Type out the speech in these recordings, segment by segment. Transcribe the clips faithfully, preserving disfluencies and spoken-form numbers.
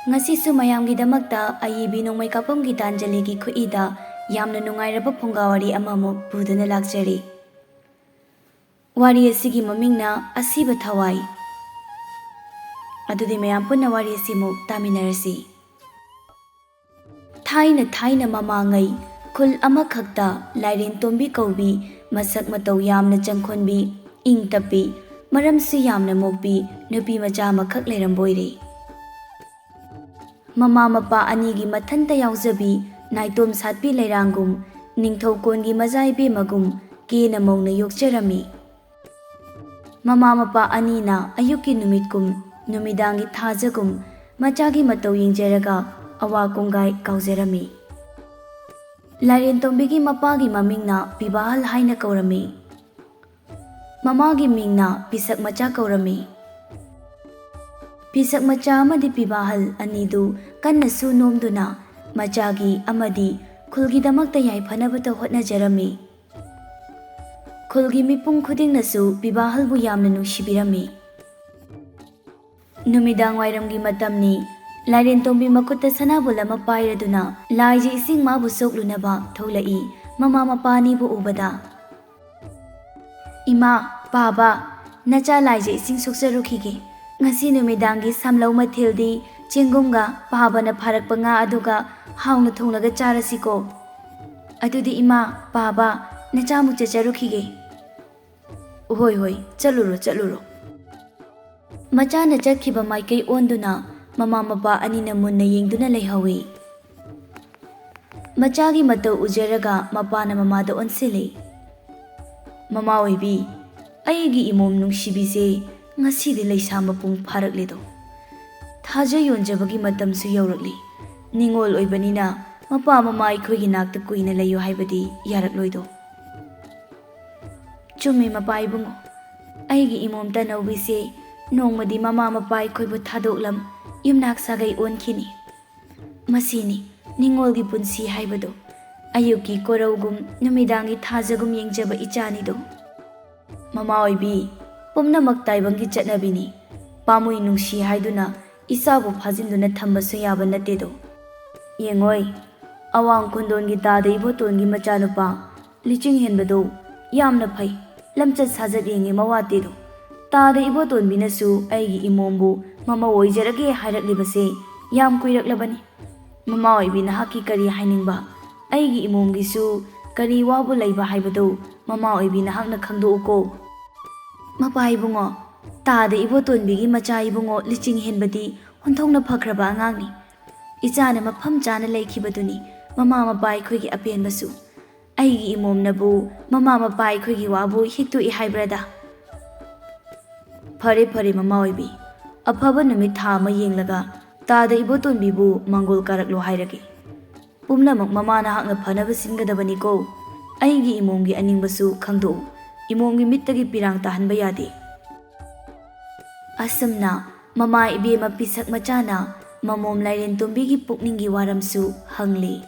ꯉꯁꯤꯁꯨ ꯃꯌꯥꯝꯒꯤꯗꯃꯛꯇ ꯑꯏꯕꯤ ꯅꯣꯡꯃꯩ ꯀꯥꯄꯝꯒꯤ ꯇꯥꯟꯖꯂꯤꯒꯤ ꯈꯨꯠꯏꯗ ꯌꯥꯝꯅ ꯅꯨꯡꯉꯥꯏꯔꯕ ꯐꯨꯡꯒꯥ ꯋꯥꯔꯤ ꯑꯃꯃꯨꯛ ꯄꯨꯗꯨꯅ ꯂꯥꯛꯆꯔꯤ꯫ ꯋꯥꯔꯤ ꯑꯁꯤꯒꯤ ꯃꯃꯤꯡꯅ ꯑꯁꯤꯕ ꯊꯋꯥꯏ꯫ ꯑꯗꯨꯗꯤ ꯃꯌꯥꯝ ꯄꯨꯟꯅ ꯋꯥꯔꯤ ꯑꯁꯤꯃꯨꯛ ꯇꯥꯃꯤꯟꯅꯔꯁꯤ꯫ ꯊꯥꯏꯅ ꯊꯥꯏꯅ ꯃꯃꯥꯡꯉꯩ ꯈꯨꯜ ꯑꯃꯈꯛꯇ ꯂꯥꯏꯔꯦꯟ ꯇꯣꯝꯕꯤ ꯀꯧꯕꯤ, ꯃꯁꯛ ꯃꯇꯧ ꯌꯥꯝꯅ ꯆꯪꯈꯣꯟꯕꯤ, ꯏꯪ ꯇꯞꯄꯤ, ꯃꯔꯝꯁꯨ ꯌꯥꯝꯅ ꯃꯣꯛꯄꯤ ꯅꯨꯄꯤ ꯃꯆꯥ ꯑꯃꯈꯛ ꯂꯩꯔꯝꯕ ꯑꯣꯏꯔꯦ꯫ ꯃꯃꯥ ꯃꯄꯥ ꯑꯅꯤꯒꯤ ꯃꯊꯟꯇ ꯌꯥꯎꯖꯕꯤ ꯅꯥꯏꯇꯣꯝ ꯁꯥꯠꯄꯤ ꯂꯩꯔꯥꯡꯒꯨꯝ, ꯅꯤꯡꯊꯧ ꯀꯣꯟꯒꯤ ꯃꯖꯥ ꯏꯕꯦꯝꯃꯒꯨꯝ ꯀꯦꯅ ꯃꯧꯅ ꯌꯣꯛꯆꯔꯝꯃꯤ꯫ ꯃꯃꯥ ꯃꯄꯥ ꯑꯅꯤꯅ ꯑꯌꯨꯛꯀꯤ ꯅꯨꯃꯤꯠꯀꯨꯝ, ꯅꯨꯃꯤꯗꯥꯡꯒꯤ ꯊꯥꯖꯒꯨꯝ ꯃꯆꯥꯒꯤ ꯃꯇꯧ ꯌꯦꯡꯖꯔꯒ ꯑꯋꯥ ꯀꯣꯡꯒꯥꯏ ꯀꯥꯎꯖꯔꯝꯃꯤ꯫ ꯂꯥꯏꯔꯦꯟ ꯇꯣꯝꯕꯤꯒꯤ ꯃꯄꯥꯒꯤ ꯃꯃꯤꯡꯅ ꯄꯤꯕꯥꯍꯜ ꯍꯥꯏꯅ ꯀꯧꯔꯝꯃꯤ꯫ ꯃꯃꯥꯒꯤ ꯃꯤꯡꯅ ꯄꯤꯁꯛ ꯃꯆꯥ ꯀꯧꯔꯝꯃꯤ꯫ ꯄꯤꯁꯛ ꯃꯆꯥ ꯑꯃꯗꯤ ꯄꯤꯕꯥꯍꯜ ꯑꯅꯤꯗꯨ ꯀꯟꯅꯁꯨ ꯅꯣꯝꯗꯨꯅ ꯃꯆꯥꯒꯤ ꯑꯃꯗꯤ ꯈꯨꯜꯒꯤꯗꯃꯛꯇ ꯌꯥꯏꯐꯅꯕꯇ ꯍꯣꯠꯅꯖꯔꯝꯃꯤ꯫ ꯈꯨꯜꯒꯤ ꯃꯤꯄꯨꯝ ꯈꯨꯗꯤꯡꯅꯁꯨ ꯄꯤꯕꯥꯍꯜꯕꯨ ꯌꯥꯝꯅ ꯅꯨꯡꯁꯤꯕꯤꯔꯝꯃꯤ꯫ ꯅꯨꯃꯤꯗꯥꯡ ꯋꯥꯏꯔꯝꯒꯤ ꯃꯇꯝꯅꯤ꯫ ꯂꯥꯏꯔꯦꯟ ꯇꯣꯝꯕꯤ ꯃꯈꯨꯠꯇ ꯁꯅꯥꯕꯨꯜ ꯑꯃ ꯄꯥꯏꯔꯗꯨꯅ ꯂꯥꯏꯖ ꯏꯁꯤꯡ ꯃꯥꯕꯨ ꯁꯣꯛꯂꯨꯅꯕ ꯊꯣꯛꯂꯛꯏ꯫ ꯃꯃꯥ ꯃꯄꯥ ꯑꯅꯤꯕꯨ ꯎꯕꯗ, "ꯏꯃꯥ, ꯄꯥꯕ, ꯅꯆꯥ ꯂꯥꯏꯖ ꯏꯁꯤꯡ ꯁꯣꯛꯆꯔꯨꯈꯤꯒꯦ꯫ ꯉꯁꯤ ꯅꯨꯃꯤꯗꯥꯡꯒꯤ ꯁꯝꯂꯧ ꯃꯊꯦꯜꯗꯤ ꯆꯦꯡꯒꯨꯝꯒ ꯄꯥꯕꯅ ꯐꯥꯔꯛꯄ ꯉꯥ ꯑꯗꯨꯒ ꯍꯥꯎꯅ ꯊꯣꯡꯂꯒ ꯆꯥꯔꯁꯤꯀꯣ꯫ ꯑꯗꯨꯗꯤ ꯏꯃꯥ, ꯄꯥꯕ, ꯅꯆꯥꯃꯨꯛ ꯆꯠꯆꯔꯨꯈꯤꯒꯦ꯫" "ꯍꯣꯏ, ꯍꯣꯏ, ꯆꯠꯂꯨꯔꯣ, ꯆꯠꯂꯨꯔꯣ꯫" ꯃꯆꯥꯅ ꯆꯠꯈꯤꯕ ꯃꯥꯏꯀꯩ ꯑꯣꯟꯗꯨꯅ ꯃꯃꯥ ꯃꯄꯥ ꯑꯅꯤꯅ ꯃꯨꯟꯅ ꯌꯦꯡꯗꯨꯅ ꯂꯩꯍꯧꯏ꯫ ꯃꯆꯥꯒꯤ ꯃꯇꯧ ꯎꯖꯔꯒ ꯃꯄꯥꯅ ꯃꯃꯥꯗ ꯑꯣꯟꯁꯤꯜꯂꯤ꯫ "ꯃꯃꯥ ꯑꯣꯏꯕꯤ, ꯑꯩꯒꯤ ꯏꯃꯣꯝ ꯅꯨꯡꯁꯤꯕꯤꯁꯦ ꯉꯁꯤꯗꯤ ꯂꯩꯁꯥ ꯃꯄꯨꯡ ꯐꯥꯔꯛꯂꯦꯗꯣ꯫ ꯊꯥꯖ ꯌꯣꯟꯖꯕꯒꯤ ꯃꯇꯝꯁꯨ ꯌꯧꯔꯛꯂꯤ꯫ ꯅꯤꯉꯣꯜ ꯑꯣꯏꯕꯅꯤꯅ ꯃꯄꯥ ꯃꯃꯥ ꯑꯩꯈꯣꯏꯒꯤ ꯅꯥꯛꯇ ꯀꯨꯏꯅ ꯂꯩꯌꯨ ꯍꯥꯏꯕꯗꯤ ꯌꯥꯔꯛꯂꯣꯏꯗꯣ꯫" "ꯆꯨꯝꯃꯤ ꯃꯄꯥ ꯏꯕꯨꯡꯉꯣ꯫ ꯑꯩꯒꯤ ꯏꯃꯣꯝ ꯇꯅꯧꯕꯤꯁꯦ ꯅꯣꯡꯃꯗꯤ ꯃꯃꯥ ꯃꯄꯥ ꯑꯩꯈꯣꯏꯕꯨ ꯊꯥꯗꯣꯛꯂꯝ ꯌꯨꯝꯅꯥꯛ ꯁꯥꯒꯩ ꯑꯣꯟꯈꯤꯅꯤ꯫ ꯃꯁꯤꯅꯤ ꯅꯤꯉꯣꯜꯒꯤ ꯄꯨꯟꯁꯤ ꯍꯥꯏꯕꯗꯣ꯫ ꯑꯌꯨꯛꯀꯤ ꯀꯣꯔꯧꯒꯨꯝ ꯅꯨꯃꯤꯗꯥꯡꯒꯤ ꯊꯥꯖꯒꯨꯝ ꯌꯦꯡꯖꯕ ꯏꯆꯥꯅꯤꯗꯣ꯫" "ꯃꯃꯥ ꯑꯣꯏꯕꯤ, ꯄꯨꯝꯅꯃꯛ ꯇꯥꯏꯕꯪꯒꯤ ꯆꯠꯅꯕꯤꯅꯤ꯫ ꯄꯥꯝꯃꯨꯏ ꯅꯨꯡꯁꯤ ꯍꯥꯏꯗꯨꯅ ꯏꯆꯥꯕꯨ ꯐꯥꯖꯤꯟꯗꯨꯅ ꯊꯝꯕꯁꯨ ꯌꯥꯕ ꯅꯠꯇꯦꯗꯣ꯫ ꯌꯦꯡꯉꯣꯏ, ꯑꯋꯥꯡ ꯈꯨꯟꯗꯣꯟꯒꯤ ꯇꯥꯗ ꯏꯕꯣꯇꯣꯟꯒꯤ ꯃꯆꯥꯅꯨꯄꯥ ꯂꯤꯆꯤꯡ ꯍꯦꯟꯕꯗꯣ ꯌꯥꯝꯅ ꯐꯩ, ꯂꯝꯆꯠ ꯁꯥꯖꯠ ꯌꯦꯡꯉꯦ ꯃꯋꯥ ꯇꯦꯗꯣ꯫ ꯇꯥꯗ ꯏꯕꯣꯇꯣꯟꯕꯤꯅꯁꯨ ꯑꯩꯒꯤ ꯏꯃꯣꯝꯕꯨ ꯃꯃꯧ ꯑꯣꯏꯖꯔꯒꯦ ꯍꯥꯏꯔꯛꯂꯤꯕꯁꯦ ꯌꯥꯝ ꯀꯨꯏꯔꯛꯂꯕꯅꯤ꯫ ꯃꯃꯥ ꯑꯣꯏꯕꯤ ꯅꯍꯥꯛꯀꯤ ꯀꯔꯤ ꯍꯥꯏꯅꯤꯡꯕ? ꯑꯩꯒꯤ ꯏꯃꯣꯝꯒꯤꯁꯨ ꯀꯔꯤ ꯋꯥꯕꯨ ꯂꯩꯕ ꯍꯥꯏꯕꯗꯨ ꯃꯃꯥ ꯑꯣꯏꯕꯤ ꯅꯍꯥꯛꯅ ꯈꯪꯗꯣꯛꯎꯀꯣ꯫ ꯃꯄꯥ ꯏꯕꯨꯡꯉꯣ, ꯇꯥꯗ ꯏꯕꯣꯇꯣꯟꯕꯤꯒꯤ ꯃꯆꯥ ꯏꯕꯨꯡꯉꯣ ꯂꯤꯆꯤꯡ ꯍꯦꯟꯕꯗꯤ ꯑꯣꯟꯊꯣꯛꯅ ꯐꯈ꯭ꯔꯕ ꯑꯉꯥꯡꯅꯤ꯫ ꯏꯆꯥꯅ ꯃꯐꯝ ꯆꯥꯅ ꯂꯩꯈꯤꯕꯗꯨꯅꯤ ꯃꯃꯥ ꯃꯄꯥ ꯑꯩꯈꯣꯏꯒꯤ ꯑꯄꯦꯟꯕꯁꯨ꯫ ꯑꯩꯒꯤ ꯏꯃꯣꯝꯅꯕꯨ ꯃꯃꯥ ꯃꯄꯥ ꯑꯩꯈꯣꯏꯒꯤ ꯋꯥꯕꯨ ꯍꯤꯛꯇꯣꯛꯏ ꯍꯥꯏꯕ꯭ꯔꯗ? ꯐꯔꯦ ꯐꯔꯦ ꯃꯃꯥ ꯑꯣꯏꯕꯤ, ꯑꯐꯕ ꯅꯨꯃꯤꯠ ꯊꯥ ꯑꯃ ꯌꯦꯡꯂꯒ ꯇꯥꯗ ꯏꯕꯣꯇꯣꯟꯕꯤꯕꯨ ꯃꯪꯒꯣꯜ ꯀꯥꯔꯛꯂꯣ ꯍꯥꯏꯔꯒꯦ꯫ ꯄꯨꯝꯅꯃꯛ ꯃꯃꯥ ꯅꯍꯥꯛꯅ ꯐꯅꯕ ꯁꯤꯟꯒꯗꯕꯅꯤꯀꯣ꯫ ꯑꯩꯒꯤ ꯏꯃꯣꯝꯒꯤ ꯑꯅꯤꯡꯕꯁꯨ ꯈꯪꯗꯣꯛꯎ꯫ ꯏꯃꯣꯝꯒꯤ ꯃꯤꯠꯇꯒꯤ ꯄꯤꯔꯥꯡ ꯇꯥꯍꯟꯕ ꯌꯥꯗꯦ꯫ ꯑꯁꯨꯝꯅ ꯃꯃꯥ ꯏꯕꯦꯝꯃ ꯄꯤꯁꯛ ꯃꯆꯥꯅ ꯃꯃꯣꯝ ꯂꯥꯏꯔꯦꯟ ꯇꯣꯝꯕꯤꯒꯤ ꯄꯨꯛꯅꯤꯡꯒꯤ ꯋꯥꯔꯝꯁꯨ ꯍꯪꯂꯤ꯫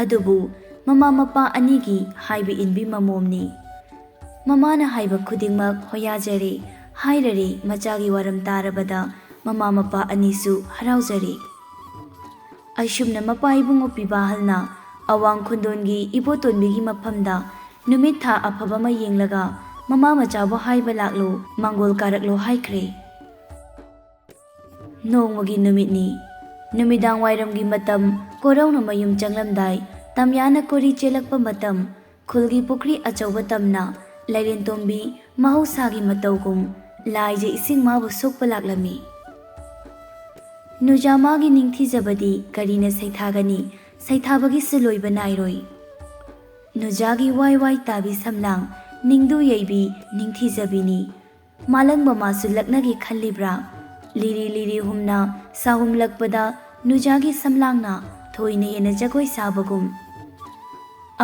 ꯑꯗꯨꯕꯨ ꯃꯃꯥ ꯃꯄꯥ ꯑꯅꯤꯒꯤ ꯍꯥꯏꯕ ꯏꯟꯕꯤ ꯃꯃꯣꯝꯅꯤ꯫ ꯃꯃꯥꯅ ꯍꯥꯏꯕ ꯈꯨꯗꯤꯡꯃꯛ ꯍꯣꯌꯥꯖꯔꯦ ꯍꯥꯏꯔꯔꯦ ꯃꯆꯥꯒꯤ ꯋꯥꯔꯝ ꯇꯥꯔꯕꯗ ꯃꯃꯥ ꯃꯄꯥ ꯑꯅꯤꯁꯨ ꯍꯔꯥꯎꯖꯔꯦ꯫ ꯑꯁꯨꯝꯅ ꯃꯄꯥ ꯏꯕꯨꯡꯉꯣ ꯄꯤꯕꯥꯍꯜꯅ ꯑꯋꯥꯡ ꯈꯨꯟꯗꯣꯟꯒꯤ ꯏꯕꯣꯇꯣꯟꯕꯤꯒꯤ ꯃꯐꯝꯗ ꯅꯨꯃꯤꯠ ꯊꯥ ꯑꯐꯕ ꯑꯃ ꯌꯦꯡꯂꯒ ꯃꯃꯥ ꯃꯆꯥꯕꯨ ꯍꯥꯏꯕ ꯂꯥꯛꯂꯣ, ꯃꯪꯒꯣꯜ ꯀꯥꯔꯛꯂꯣ ꯍꯥꯏꯈ꯭ꯔꯦ꯫ ꯅꯣꯡꯃꯒꯤ ꯅꯨꯃꯤꯠꯅꯤ꯫ ꯅꯨꯃꯤꯗꯥꯡ ꯋꯥꯏꯔꯝꯒꯤ ꯃꯇꯝ, ꯀꯣꯔꯧꯅ ꯃꯌꯨꯝ ꯆꯪꯂꯝꯗꯥꯏ, ꯇꯝꯌꯥꯅ ꯀꯣꯔꯤ ꯆꯦꯜꯂꯛꯄ ꯃꯇꯝ, ꯈꯨꯜꯒꯤ ꯄꯨꯈ꯭ꯔꯤ ꯑꯆꯧꯕ ꯇꯝꯅ ꯂꯥꯏꯔꯦꯟꯇꯣꯝꯕꯤ ꯃꯍꯧꯁꯥꯒꯤ ꯃꯇꯧꯒꯨꯝ ꯂꯥꯏꯖ ꯏꯁꯤꯡ ꯃꯥꯕꯨ ꯁꯣꯛꯄ ꯂꯥꯛꯂꯝꯃꯤ꯫ ꯅꯨꯖꯥ ꯃꯥꯒꯤ ꯅꯤꯡꯊꯤꯖꯕꯗꯤ ꯀꯔꯤꯅ ꯁꯩꯊꯥꯒꯅꯤ? ꯁꯩꯊꯥꯕꯒꯤꯁꯨ ꯂꯣꯏꯕ ꯅꯥꯏꯔꯣꯏ꯫ ꯅꯨꯖꯥꯒꯤ ꯋꯥꯏ ꯋꯥꯏ ꯇꯥꯕꯤ ꯁꯝꯂꯥꯡ, ꯅꯤꯡꯗꯨ ꯌꯩꯕꯤ ꯅꯤꯡꯊꯤꯖꯕꯤꯅꯤ꯫ ꯃꯥꯂꯪꯕ ꯃꯥꯁꯨ ꯂꯛꯅꯒꯦ ꯈꯜꯂꯤꯕ꯭ꯔꯥ? ꯂꯤꯔꯤ ꯂꯤꯔꯤ ꯍꯨꯝꯅ ꯁꯥꯍꯨꯝꯂꯛꯄꯗ ꯅꯨꯖꯥꯒꯤ ꯁꯝꯂꯥꯡꯅ ꯊꯣꯏꯅ ꯍꯦꯟꯅ ꯖꯒꯣꯏ ꯁꯥꯕꯒꯨꯝ꯫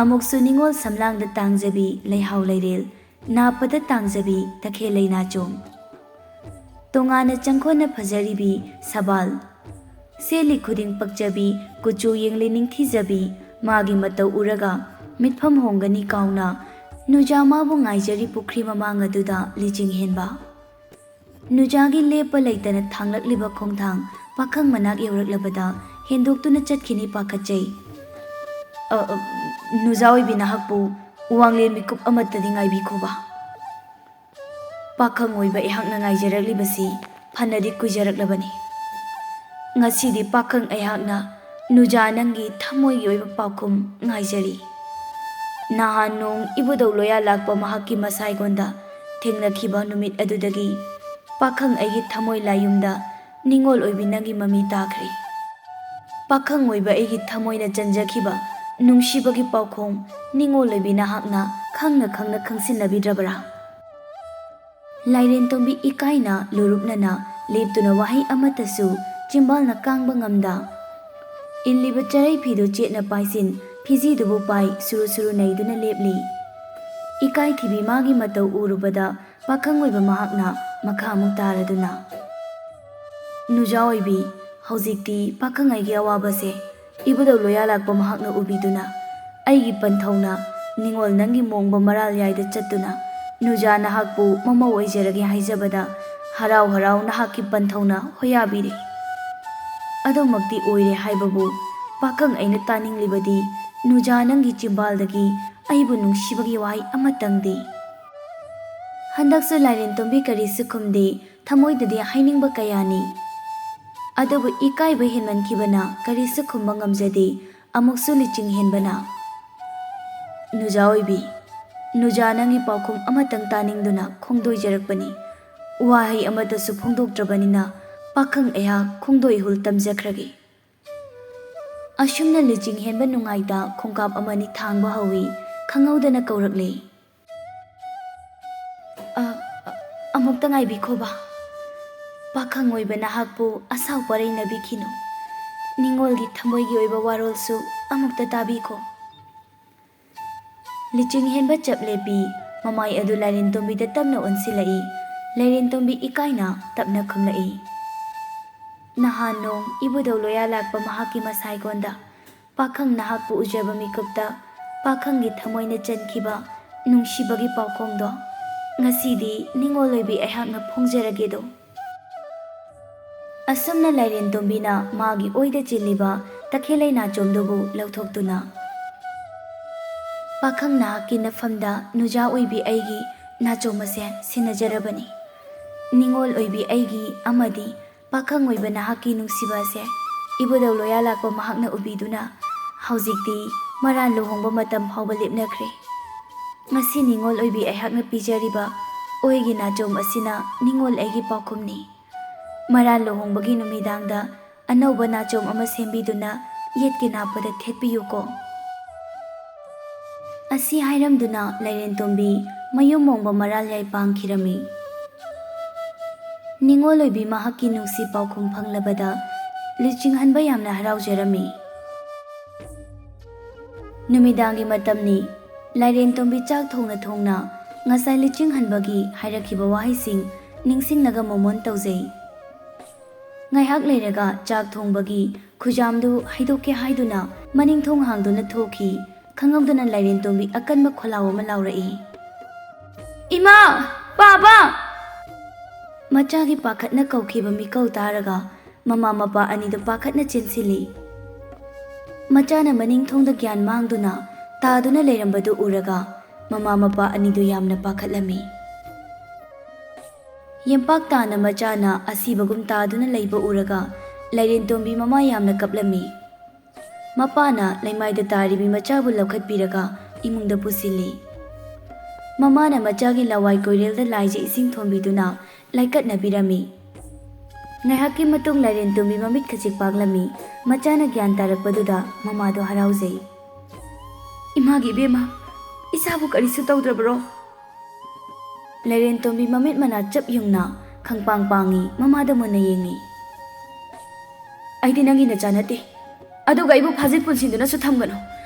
ꯑꯃꯨꯛꯁꯨ ꯅꯤꯉꯣꯜ ꯁꯝꯂꯥꯡꯗ ꯇꯥꯡꯖꯕꯤ ꯂꯩꯍꯥꯎ ꯂꯩꯔꯦꯜ, ꯅꯥꯞꯄꯗ ꯇꯥꯡꯖꯕꯤ ꯇꯈꯦꯜ ꯂꯩꯅꯥꯆꯣꯡ꯫ ꯇꯣꯉꯥꯟꯅ ꯆꯪꯈꯣꯟꯅ ꯐꯖꯔꯤꯕꯤ ꯁꯕꯥꯜ꯫ ꯁꯦꯠꯂꯤ ꯈꯨꯗꯤꯡ ꯄꯛꯆꯕꯤ, ꯀꯨꯆꯨ ꯌꯦꯡꯂꯤ ꯅꯤꯡꯊꯤꯖꯕꯤ, ꯃꯥꯒꯤ ꯃꯇꯧ ꯎꯔꯒ ꯃꯤꯠꯐꯝ ꯍꯣꯡꯒꯅꯤ ꯀꯥꯎꯅ ꯅꯨꯖꯥ ꯃꯥꯕꯨ ꯉꯥꯏꯖꯔꯤ ꯄꯨꯈ꯭ꯔꯤ ꯃꯃꯥꯡ ꯑꯗꯨꯗ ꯂꯤꯆꯤꯡ ꯍꯦꯟꯕ꯫ ꯅꯨꯖꯥꯒꯤ ꯂꯦꯞꯄ ꯂꯩꯇꯅ ꯊꯥꯡꯂꯛꯂꯤꯕ ꯈꯣꯡꯊꯥꯡ ꯄꯥꯈꯪ ꯃꯅꯥꯛ ꯌꯧꯔꯛꯂꯕꯗ ꯍꯦꯟꯗꯣꯛꯇꯨꯅ ꯆꯠꯈꯤꯅꯤ ꯄꯥꯈꯠꯆꯩ꯫ "ꯑ, ꯑ, ꯅꯨꯖꯥ ꯑꯣꯏꯕꯤ, ꯅꯍꯥꯛꯄꯨ ꯋꯥꯡꯂꯦꯟ ꯃꯤꯀꯨꯞ ꯑꯃꯠꯇꯗꯤ ꯉꯥꯏꯕꯤꯈꯣꯕ꯫ ꯄꯥꯈꯪ ꯑꯣꯏꯕ ꯑꯩꯍꯥꯛꯅ ꯉꯥꯏꯖꯔꯛꯂꯤꯕꯁꯤ ꯐꯅꯗꯤ ꯀꯨꯏꯖꯔꯛꯂꯕꯅꯤ꯫ ꯉꯁꯤꯗꯤ ꯄꯥꯈꯪ ꯑꯩꯍꯥꯛꯅ ꯅꯨꯖꯥ ꯅꯪꯒꯤ ꯊꯃꯣꯏꯒꯤ ꯑꯣꯏꯕ ꯄꯥꯎꯈꯨꯝ ꯉꯥꯏꯖꯔꯤ꯫ ꯅꯍꯥꯟ ꯅꯣꯡ ꯏꯕꯨꯙꯧ ꯂꯣꯌꯥ ꯂꯥꯛꯄ ꯃꯍꯥꯛꯀꯤ ꯃꯁꯥꯏꯒꯣꯟꯗ ꯊꯦꯡꯅꯈꯤꯕ ꯅꯨꯃꯤꯠ ꯑꯗꯨꯗꯒꯤ ꯄꯥꯈꯪ ꯑꯩꯒꯤ ꯊꯃꯣꯏ ꯂꯥꯏꯌꯨꯝꯗ ꯅꯤꯡꯉꯣꯜ ꯑꯣꯏꯕꯤ ꯅꯪꯒꯤ ꯃꯃꯤ ꯇꯥꯈ꯭ꯔꯦ꯫ ꯄꯥꯈꯪ ꯑꯣꯏꯕ ꯑꯩꯒꯤ ꯊꯃꯣꯏꯅ ꯆꯟꯖꯈꯤꯕ ꯅꯨꯡꯁꯤꯕꯒꯤ ꯄꯥꯎꯈꯣꯡ ꯅꯤꯡꯉꯣꯜ ꯑꯣꯏꯕꯤ ꯅꯍꯥꯛꯅ ꯈꯪꯅ ꯈꯪꯅ ꯈꯪꯁꯤꯟꯅꯕꯤꯗ꯭ꯔꯕ꯭ꯔꯥ?" ꯂꯥꯏꯔꯦꯟ ꯇꯣꯝꯕꯤ ꯏꯀꯥꯏꯅ ꯂꯨꯔꯨꯞꯅꯅ ꯂꯦꯞꯇꯨꯅ ꯋꯥꯍꯩ ꯑꯃꯠꯇꯁꯨ ꯆꯤꯝꯕꯥꯜꯅ ꯀꯥꯡꯕ ꯉꯝꯗ, ꯏꯜꯂꯤꯕ ꯆꯔꯩ ꯐꯤꯗꯨ ꯆꯦꯠꯅ ꯄꯥꯏꯁꯤꯟ, ꯐꯤꯖꯤꯗꯨꯕꯨ ꯄꯥꯏ ꯁꯨꯔꯨ ꯁꯨꯔꯨ ꯅꯩꯗꯨꯅ ꯂꯦꯞꯂꯤ꯫ ꯏꯀꯥꯏ ꯊꯤꯕꯤ ꯃꯥꯒꯤ ꯃꯇꯧ ꯎꯔꯨꯕꯗ ꯄꯥꯈꯪ ꯑꯣꯏꯕ ꯃꯍꯥꯛꯅ ꯃꯈꯥ ꯑꯃꯨꯛ ꯇꯥꯔꯗꯨꯅ, "ꯅꯨꯖꯥ ꯑꯣꯏꯕꯤ, ꯍꯧꯖꯤꯛꯇꯤ ꯄꯥꯈꯪ ꯑꯩꯒꯤ ꯑꯋꯥꯕꯁꯦ ꯏꯕꯨꯙꯧ ꯂꯣꯌꯥ ꯂꯥꯛꯄ ꯃꯍꯥꯛꯅ ꯎꯕꯤꯗꯨꯅ, ꯑꯩꯒꯤ ꯄꯟꯊꯧꯅ ꯅꯤꯡꯉꯣꯜ ꯅꯪꯒꯤ ꯃꯣꯡꯕ ꯃꯔꯥꯜ ꯌꯥꯏꯗ ꯆꯠꯇꯨꯅ ꯅꯨꯖꯥ ꯅꯍꯥꯛꯄꯨ ꯃꯃꯧ ꯑꯣꯏꯖꯔꯒꯦ ꯍꯥꯏꯖꯕꯗ ꯍꯔꯥꯎ ꯍꯔꯥꯎ ꯅꯍꯥꯛꯀꯤ ꯄꯟꯊꯧꯅ ꯍꯣꯌꯥꯕꯤꯔꯦ꯫ ꯑꯗꯨꯃꯛꯇꯤ ꯑꯣꯏꯔꯦ ꯍꯥꯏꯕꯕꯨ ꯄꯥꯈꯪ ꯑꯩꯅ ꯇꯥꯅꯤꯡꯂꯤꯕꯗꯤ ꯅꯨꯖꯥ ꯅꯪꯒꯤ ꯆꯤꯝꯕꯥꯜꯗꯒꯤ ꯑꯩꯕꯨ ꯅꯨꯡꯁꯤꯕꯒꯤ ꯋꯥꯍꯩ ꯑꯃꯇꯪꯗꯤ꯫" ꯍꯟꯗꯛꯁꯨ ꯂꯥꯏꯔꯦꯟ ꯇꯣꯝꯕꯤ ꯀꯔꯤꯁꯨ ꯈꯨꯝꯗꯦ꯫ ꯊꯃꯣꯏꯗꯗꯤ ꯍꯥꯏꯅꯤꯡꯕ ꯀꯌꯥꯅꯤ, ꯑꯗꯨꯕꯨ ꯏꯀꯥꯏꯕ ꯍꯦꯟꯃꯟꯈꯤꯕꯅ ꯀꯔꯤꯁꯨ ꯈꯨꯝꯕ ꯉꯝꯖꯗꯦ꯫ ꯑꯃꯨꯛꯁꯨ ꯂꯤꯆꯤꯡ ꯍꯦꯟꯕꯅ, "ꯅꯨꯖꯥ ꯑꯣꯏꯕꯤ, ꯅꯨꯖꯥ ꯅꯪꯒꯤ ꯄꯥꯎꯈꯨꯝ ꯑꯃꯇꯪ ꯇꯥꯅꯤꯡꯗꯨꯅ ꯈꯣꯡꯗꯣꯏꯖꯔꯛꯄꯅꯤ꯫ ꯋꯥꯍꯩ ꯑꯃꯠꯇꯁꯨ ꯐꯣꯡꯗꯣꯛꯇ꯭ꯔꯕꯅꯤꯅ ꯄꯥꯈꯪ ꯑꯩꯍꯥꯛ ꯈꯣꯡꯗꯣꯏ ꯏꯍꯨꯜ ꯇꯝꯖꯈ꯭ꯔꯒꯦ꯫" ꯑꯁꯨꯝꯅ ꯂꯤꯆꯤꯡ ꯍꯦꯟꯕ ꯅꯨꯡꯉꯥꯏꯇ ꯈꯣꯡꯀꯥꯞ ꯑꯃꯅꯤ ꯊꯥꯡꯕ ꯍꯧꯏ꯫ ꯈꯪꯍꯧꯗꯅ ꯀꯧꯔꯛꯂꯦ꯫ "ꯑ, ꯑ, ꯑꯃꯨꯛꯇ ꯉꯥꯏꯕꯤꯈꯣꯕ꯫ ꯄꯥꯈꯪ ꯑꯣꯏꯕ ꯅꯍꯥꯛꯄꯨ ꯑꯁꯥꯎ ꯄꯔꯩꯅꯕꯤꯈꯤꯅꯨ꯫ ꯅꯤꯡꯉꯣꯜꯒꯤ ꯊꯃꯣꯏꯒꯤ ꯑꯣꯏꯕ ꯋꯥꯔꯣꯜꯁꯨ ꯑꯃꯨꯛꯇ ꯇꯥꯕꯤꯈꯣ꯫" ꯂꯤꯆꯤꯡ ꯍꯦꯟꯕ ꯆꯞ ꯂꯦꯞꯄꯤ꯫ ꯃꯃꯥꯏ ꯑꯗꯨ ꯂꯥꯏꯔꯦꯟ ꯇꯣꯝꯕꯤꯗ ꯇꯞꯅ ꯑꯣꯟꯁꯤꯜꯂꯛꯏ꯫ ꯂꯥꯏꯔꯦꯟ ꯇꯣꯝꯕꯤ ꯏꯀꯥꯏꯅ ꯇꯞꯅ ꯈꯨꯝꯂꯛꯏ꯫ ꯅꯍꯥꯟ ꯅꯣꯡ ꯏꯕꯨꯙꯧ ꯂꯣꯌꯥ ꯂꯥꯛꯄ ꯃꯍꯥꯛꯀꯤ ꯃꯁꯥꯏꯒꯣꯟꯗ ꯄꯥꯈꯪ ꯅꯍꯥꯛꯄꯨ ꯎꯖꯕ ꯃꯤꯀꯨꯞꯇ ꯄꯥꯈꯪꯒꯤ ꯊꯃꯣꯏꯅ ꯆꯟꯈꯤꯕ ꯅꯨꯡꯁꯤꯕꯒꯤ ꯄꯥꯎꯈꯣꯡꯗꯣ "ꯉꯁꯤꯗꯤ ꯅꯤꯡꯉꯣꯜ ꯑꯣꯏꯕꯤ ꯑꯩꯍꯥꯛꯅ ꯐꯣꯡꯖꯔꯒꯦꯗꯣ"꯫ ꯑꯁꯨꯝꯅ ꯂꯥꯏꯔꯦꯟ ꯇꯣꯝꯕꯤꯅ ꯃꯥꯒꯤ ꯑꯣꯏꯗ ꯆꯤꯜꯂꯤꯕ ꯇꯈꯦꯜꯂꯩ ꯅꯥꯆꯣꯝꯗꯨꯕꯨ ꯂꯧꯊꯣꯛꯇꯨꯅ, "ꯄꯥꯈꯪ ꯅꯍꯥꯛꯀꯤ ꯅꯐꯝꯗ ꯅꯨꯖꯥ ꯑꯣꯏꯕꯤ ꯑꯩꯒꯤ ꯅꯥꯆꯣꯝ ꯑꯁꯦ ꯁꯤꯟꯅꯖꯔꯕꯅꯤ꯫ ꯅꯤꯡꯉꯣꯜ ꯑꯣꯏꯕꯤ ꯑꯩꯒꯤ ꯑꯃꯗꯤ ꯄꯥꯈꯪ ꯑꯣꯏꯕ ꯅꯍꯥꯛꯀꯤ ꯅꯨꯡꯁꯤꯕ ꯑꯁꯦ ꯏꯕꯨꯙꯧ ꯂꯣꯌꯥ ꯂꯥꯛꯄ ꯃꯍꯥꯛꯅ ꯎꯕꯤꯗꯨꯅ ꯍꯧꯖꯤꯛꯇꯤ ꯃꯔꯥꯟ ꯂꯨꯍꯣꯡꯕ ꯃꯇꯝ ꯐꯥꯎꯕ ꯂꯦꯞꯅꯈ꯭ꯔꯦ꯫ ꯉꯁꯤ ꯅꯤꯡꯉꯣꯜ ꯑꯣꯏꯕꯤ ꯑꯩꯍꯥꯛꯅ ꯄꯤꯖꯔꯤꯕ ꯑꯣꯏꯒꯤ ꯅꯥꯆꯣꯝ ꯑꯁꯤꯅ ꯅꯤꯡꯉꯣꯜ ꯑꯩꯒꯤ ꯄꯥꯎꯈꯨꯝꯅꯤ꯫ ꯃꯔꯥꯟ ꯂꯨꯍꯣꯡꯕꯒꯤ ꯅꯨꯃꯤꯗꯥꯡꯗ ꯑꯅꯧꯕ ꯅꯥꯆꯣꯝ ꯑꯃ ꯁꯦꯝꯕꯤꯗꯨꯅ ꯌꯦꯠꯀꯤ ꯅꯥꯞꯄꯗ ꯊꯦꯠꯄꯤꯌꯨꯀꯣ"꯫ ꯑꯁꯤ ꯍꯥꯏꯔꯝꯗꯨꯅ ꯂꯥꯏꯔꯦꯟ ꯇꯣꯝꯕꯤ ꯃꯌꯨꯝ ꯃꯣꯡꯕ ꯃꯔꯥꯜ ꯌꯥꯏ ꯄꯥꯡꯈꯤꯔꯝꯃꯤ꯫ ꯅꯤꯡꯉꯣꯜ ꯑꯣꯏꯕꯤ ꯃꯍꯥꯛꯀꯤ ꯅꯨꯡꯁꯤ ꯄꯥꯎꯈꯨꯝ ꯐꯪꯂꯕꯗ ꯂꯨꯆꯤꯡꯍꯟꯕ ꯌꯥꯝꯅ ꯍꯔꯥꯎꯖꯔꯝꯃꯤ꯫ ꯅꯨꯃꯤꯗꯥꯡꯒꯤ ꯃꯇꯝꯅꯤ꯫ ꯂꯥꯏꯔꯦꯟ ꯇꯣꯝꯕꯤ ꯆꯥꯛ ꯊꯣꯡꯅ ꯊꯣꯡꯅ ꯉꯁꯥꯏ ꯂꯨꯆꯤꯡꯍꯟꯕꯒꯤ ꯍꯥꯏꯔꯛꯈꯤꯕ ꯋꯥꯍꯩꯁꯤꯡ ꯅꯤꯡꯁꯤꯡꯂꯒ ꯃꯣꯃꯣꯟ ꯇꯧꯖꯩ꯫ ꯉꯥꯏꯍꯥꯛ ꯂꯩꯔꯒ ꯆꯥꯛ ꯊꯣꯡꯕꯒꯤ ꯈꯨꯖꯥꯝꯗꯨ ꯍꯩꯗꯣꯛꯀꯦ ꯍꯥꯏꯗꯨꯅ ꯃꯅꯤꯡ ꯊꯣꯡ ꯍꯥꯡꯗꯨꯅ ꯊꯣꯛꯈꯤ꯫ ꯈꯪꯍꯧꯗꯅ ꯂꯥꯏꯔꯦꯟ ꯇꯣꯝꯕꯤ ꯑꯀꯟꯕ ꯈꯣꯜꯂꯥꯎ ꯑꯃ ꯂꯥꯎꯔꯛꯏ꯫ "ꯏꯃꯥ! ꯄꯥꯕ!" ꯃꯆꯥꯒꯤ ꯄꯥꯈꯠꯅ ꯀꯧꯈꯤꯕ ꯃꯤꯀꯧ ꯇꯥꯔꯒ ꯃꯃꯥ ꯃꯄꯥ ꯑꯅꯤꯗꯨ ꯄꯥꯈꯠꯅ ꯆꯦꯟꯁꯤꯜꯂꯤ꯫ ꯃꯆꯥꯅ ꯃꯅꯤꯡ ꯊꯣꯡꯗ ꯒ꯭ꯌꯥꯟ ꯃꯥꯡꯗꯨꯅ ꯇꯥꯗꯨꯅ ꯂꯩꯔꯝꯕꯗꯨ ꯎꯔꯒ ꯃꯃꯥ ꯃꯄꯥ ꯑꯅꯤꯗꯨ ꯌꯥꯝꯅ ꯄꯥꯈꯠꯂꯝꯃꯤ꯫ ꯌꯦꯝꯄꯥꯛ ꯇꯥꯅ ꯃꯆꯥꯅ ꯑꯁꯤꯕꯒꯨꯝ ꯇꯥꯗꯨꯅ ꯂꯩꯕ ꯎꯔꯒ ꯂꯥꯏꯔꯦꯟ ꯇꯣꯝꯕꯤ ꯃꯃꯥ ꯌꯥꯝꯅ ꯀꯞꯂꯝꯃꯤ꯫ ꯃꯄꯥꯅ ꯂꯩꯃꯥꯏꯗ ꯇꯥꯔꯤꯕꯤ ꯃꯆꯥꯕꯨ ꯂꯧꯈꯠꯄꯤꯔꯒ ꯏꯃꯨꯡꯗ ꯄꯨꯁꯤꯜꯂꯤ꯫ ꯃꯃꯥꯅ ꯃꯆꯥꯒꯤ ꯂꯋꯥꯏ ꯀꯣꯏꯔꯦꯜꯗ ꯂꯥꯏꯖ ꯏꯁꯤꯡ ꯊꯣꯟꯕꯤꯗꯨꯅ ꯂꯥꯏꯀꯠꯅꯕꯤꯔꯝꯃꯤ꯫ ꯉꯥꯏꯍꯥꯛꯀꯤ ꯃꯇꯨꯡ ꯂꯥꯏꯔꯦꯟ ꯇꯣꯝꯕꯤ ꯃꯃꯤꯠ ꯈꯖꯤꯛ ꯄꯥꯛꯂꯝꯃꯤ꯫ ꯃꯆꯥꯅ ꯒ꯭ꯌꯥꯟ ꯇꯥꯔꯛꯄꯗꯨꯗ ꯃꯃꯥꯗꯣ ꯍꯔꯥꯎꯖꯩ꯫ "ꯏꯃꯥꯒꯤ ꯏꯕꯦꯝꯃ, ꯏꯆꯥꯕꯨ ꯀꯔꯤꯁꯨ ꯇꯧꯗ꯭ꯔꯕꯔꯣ?" ꯂꯥꯏꯔꯦꯟ ꯇꯣꯝꯕꯤ ꯃꯃꯤꯠ ꯃꯅꯥ ꯆꯞ ꯌꯨꯡꯅ ꯈꯪꯄꯥꯡ ꯄꯥꯡꯉꯤ, ꯃꯃꯥꯗ ꯃꯨꯟꯅ ꯌꯦꯡꯉꯤ꯫ "ꯑꯩꯗꯤ ꯅꯪꯒꯤ ꯅꯆꯥ ꯅꯠꯇꯦ, ꯑꯗꯨꯒ ꯑꯩꯕꯨ ꯐꯥꯖꯤꯟ ꯄꯨꯟꯁꯤꯟꯗꯨꯅꯁꯨ ꯊꯝꯒꯅꯨ꯫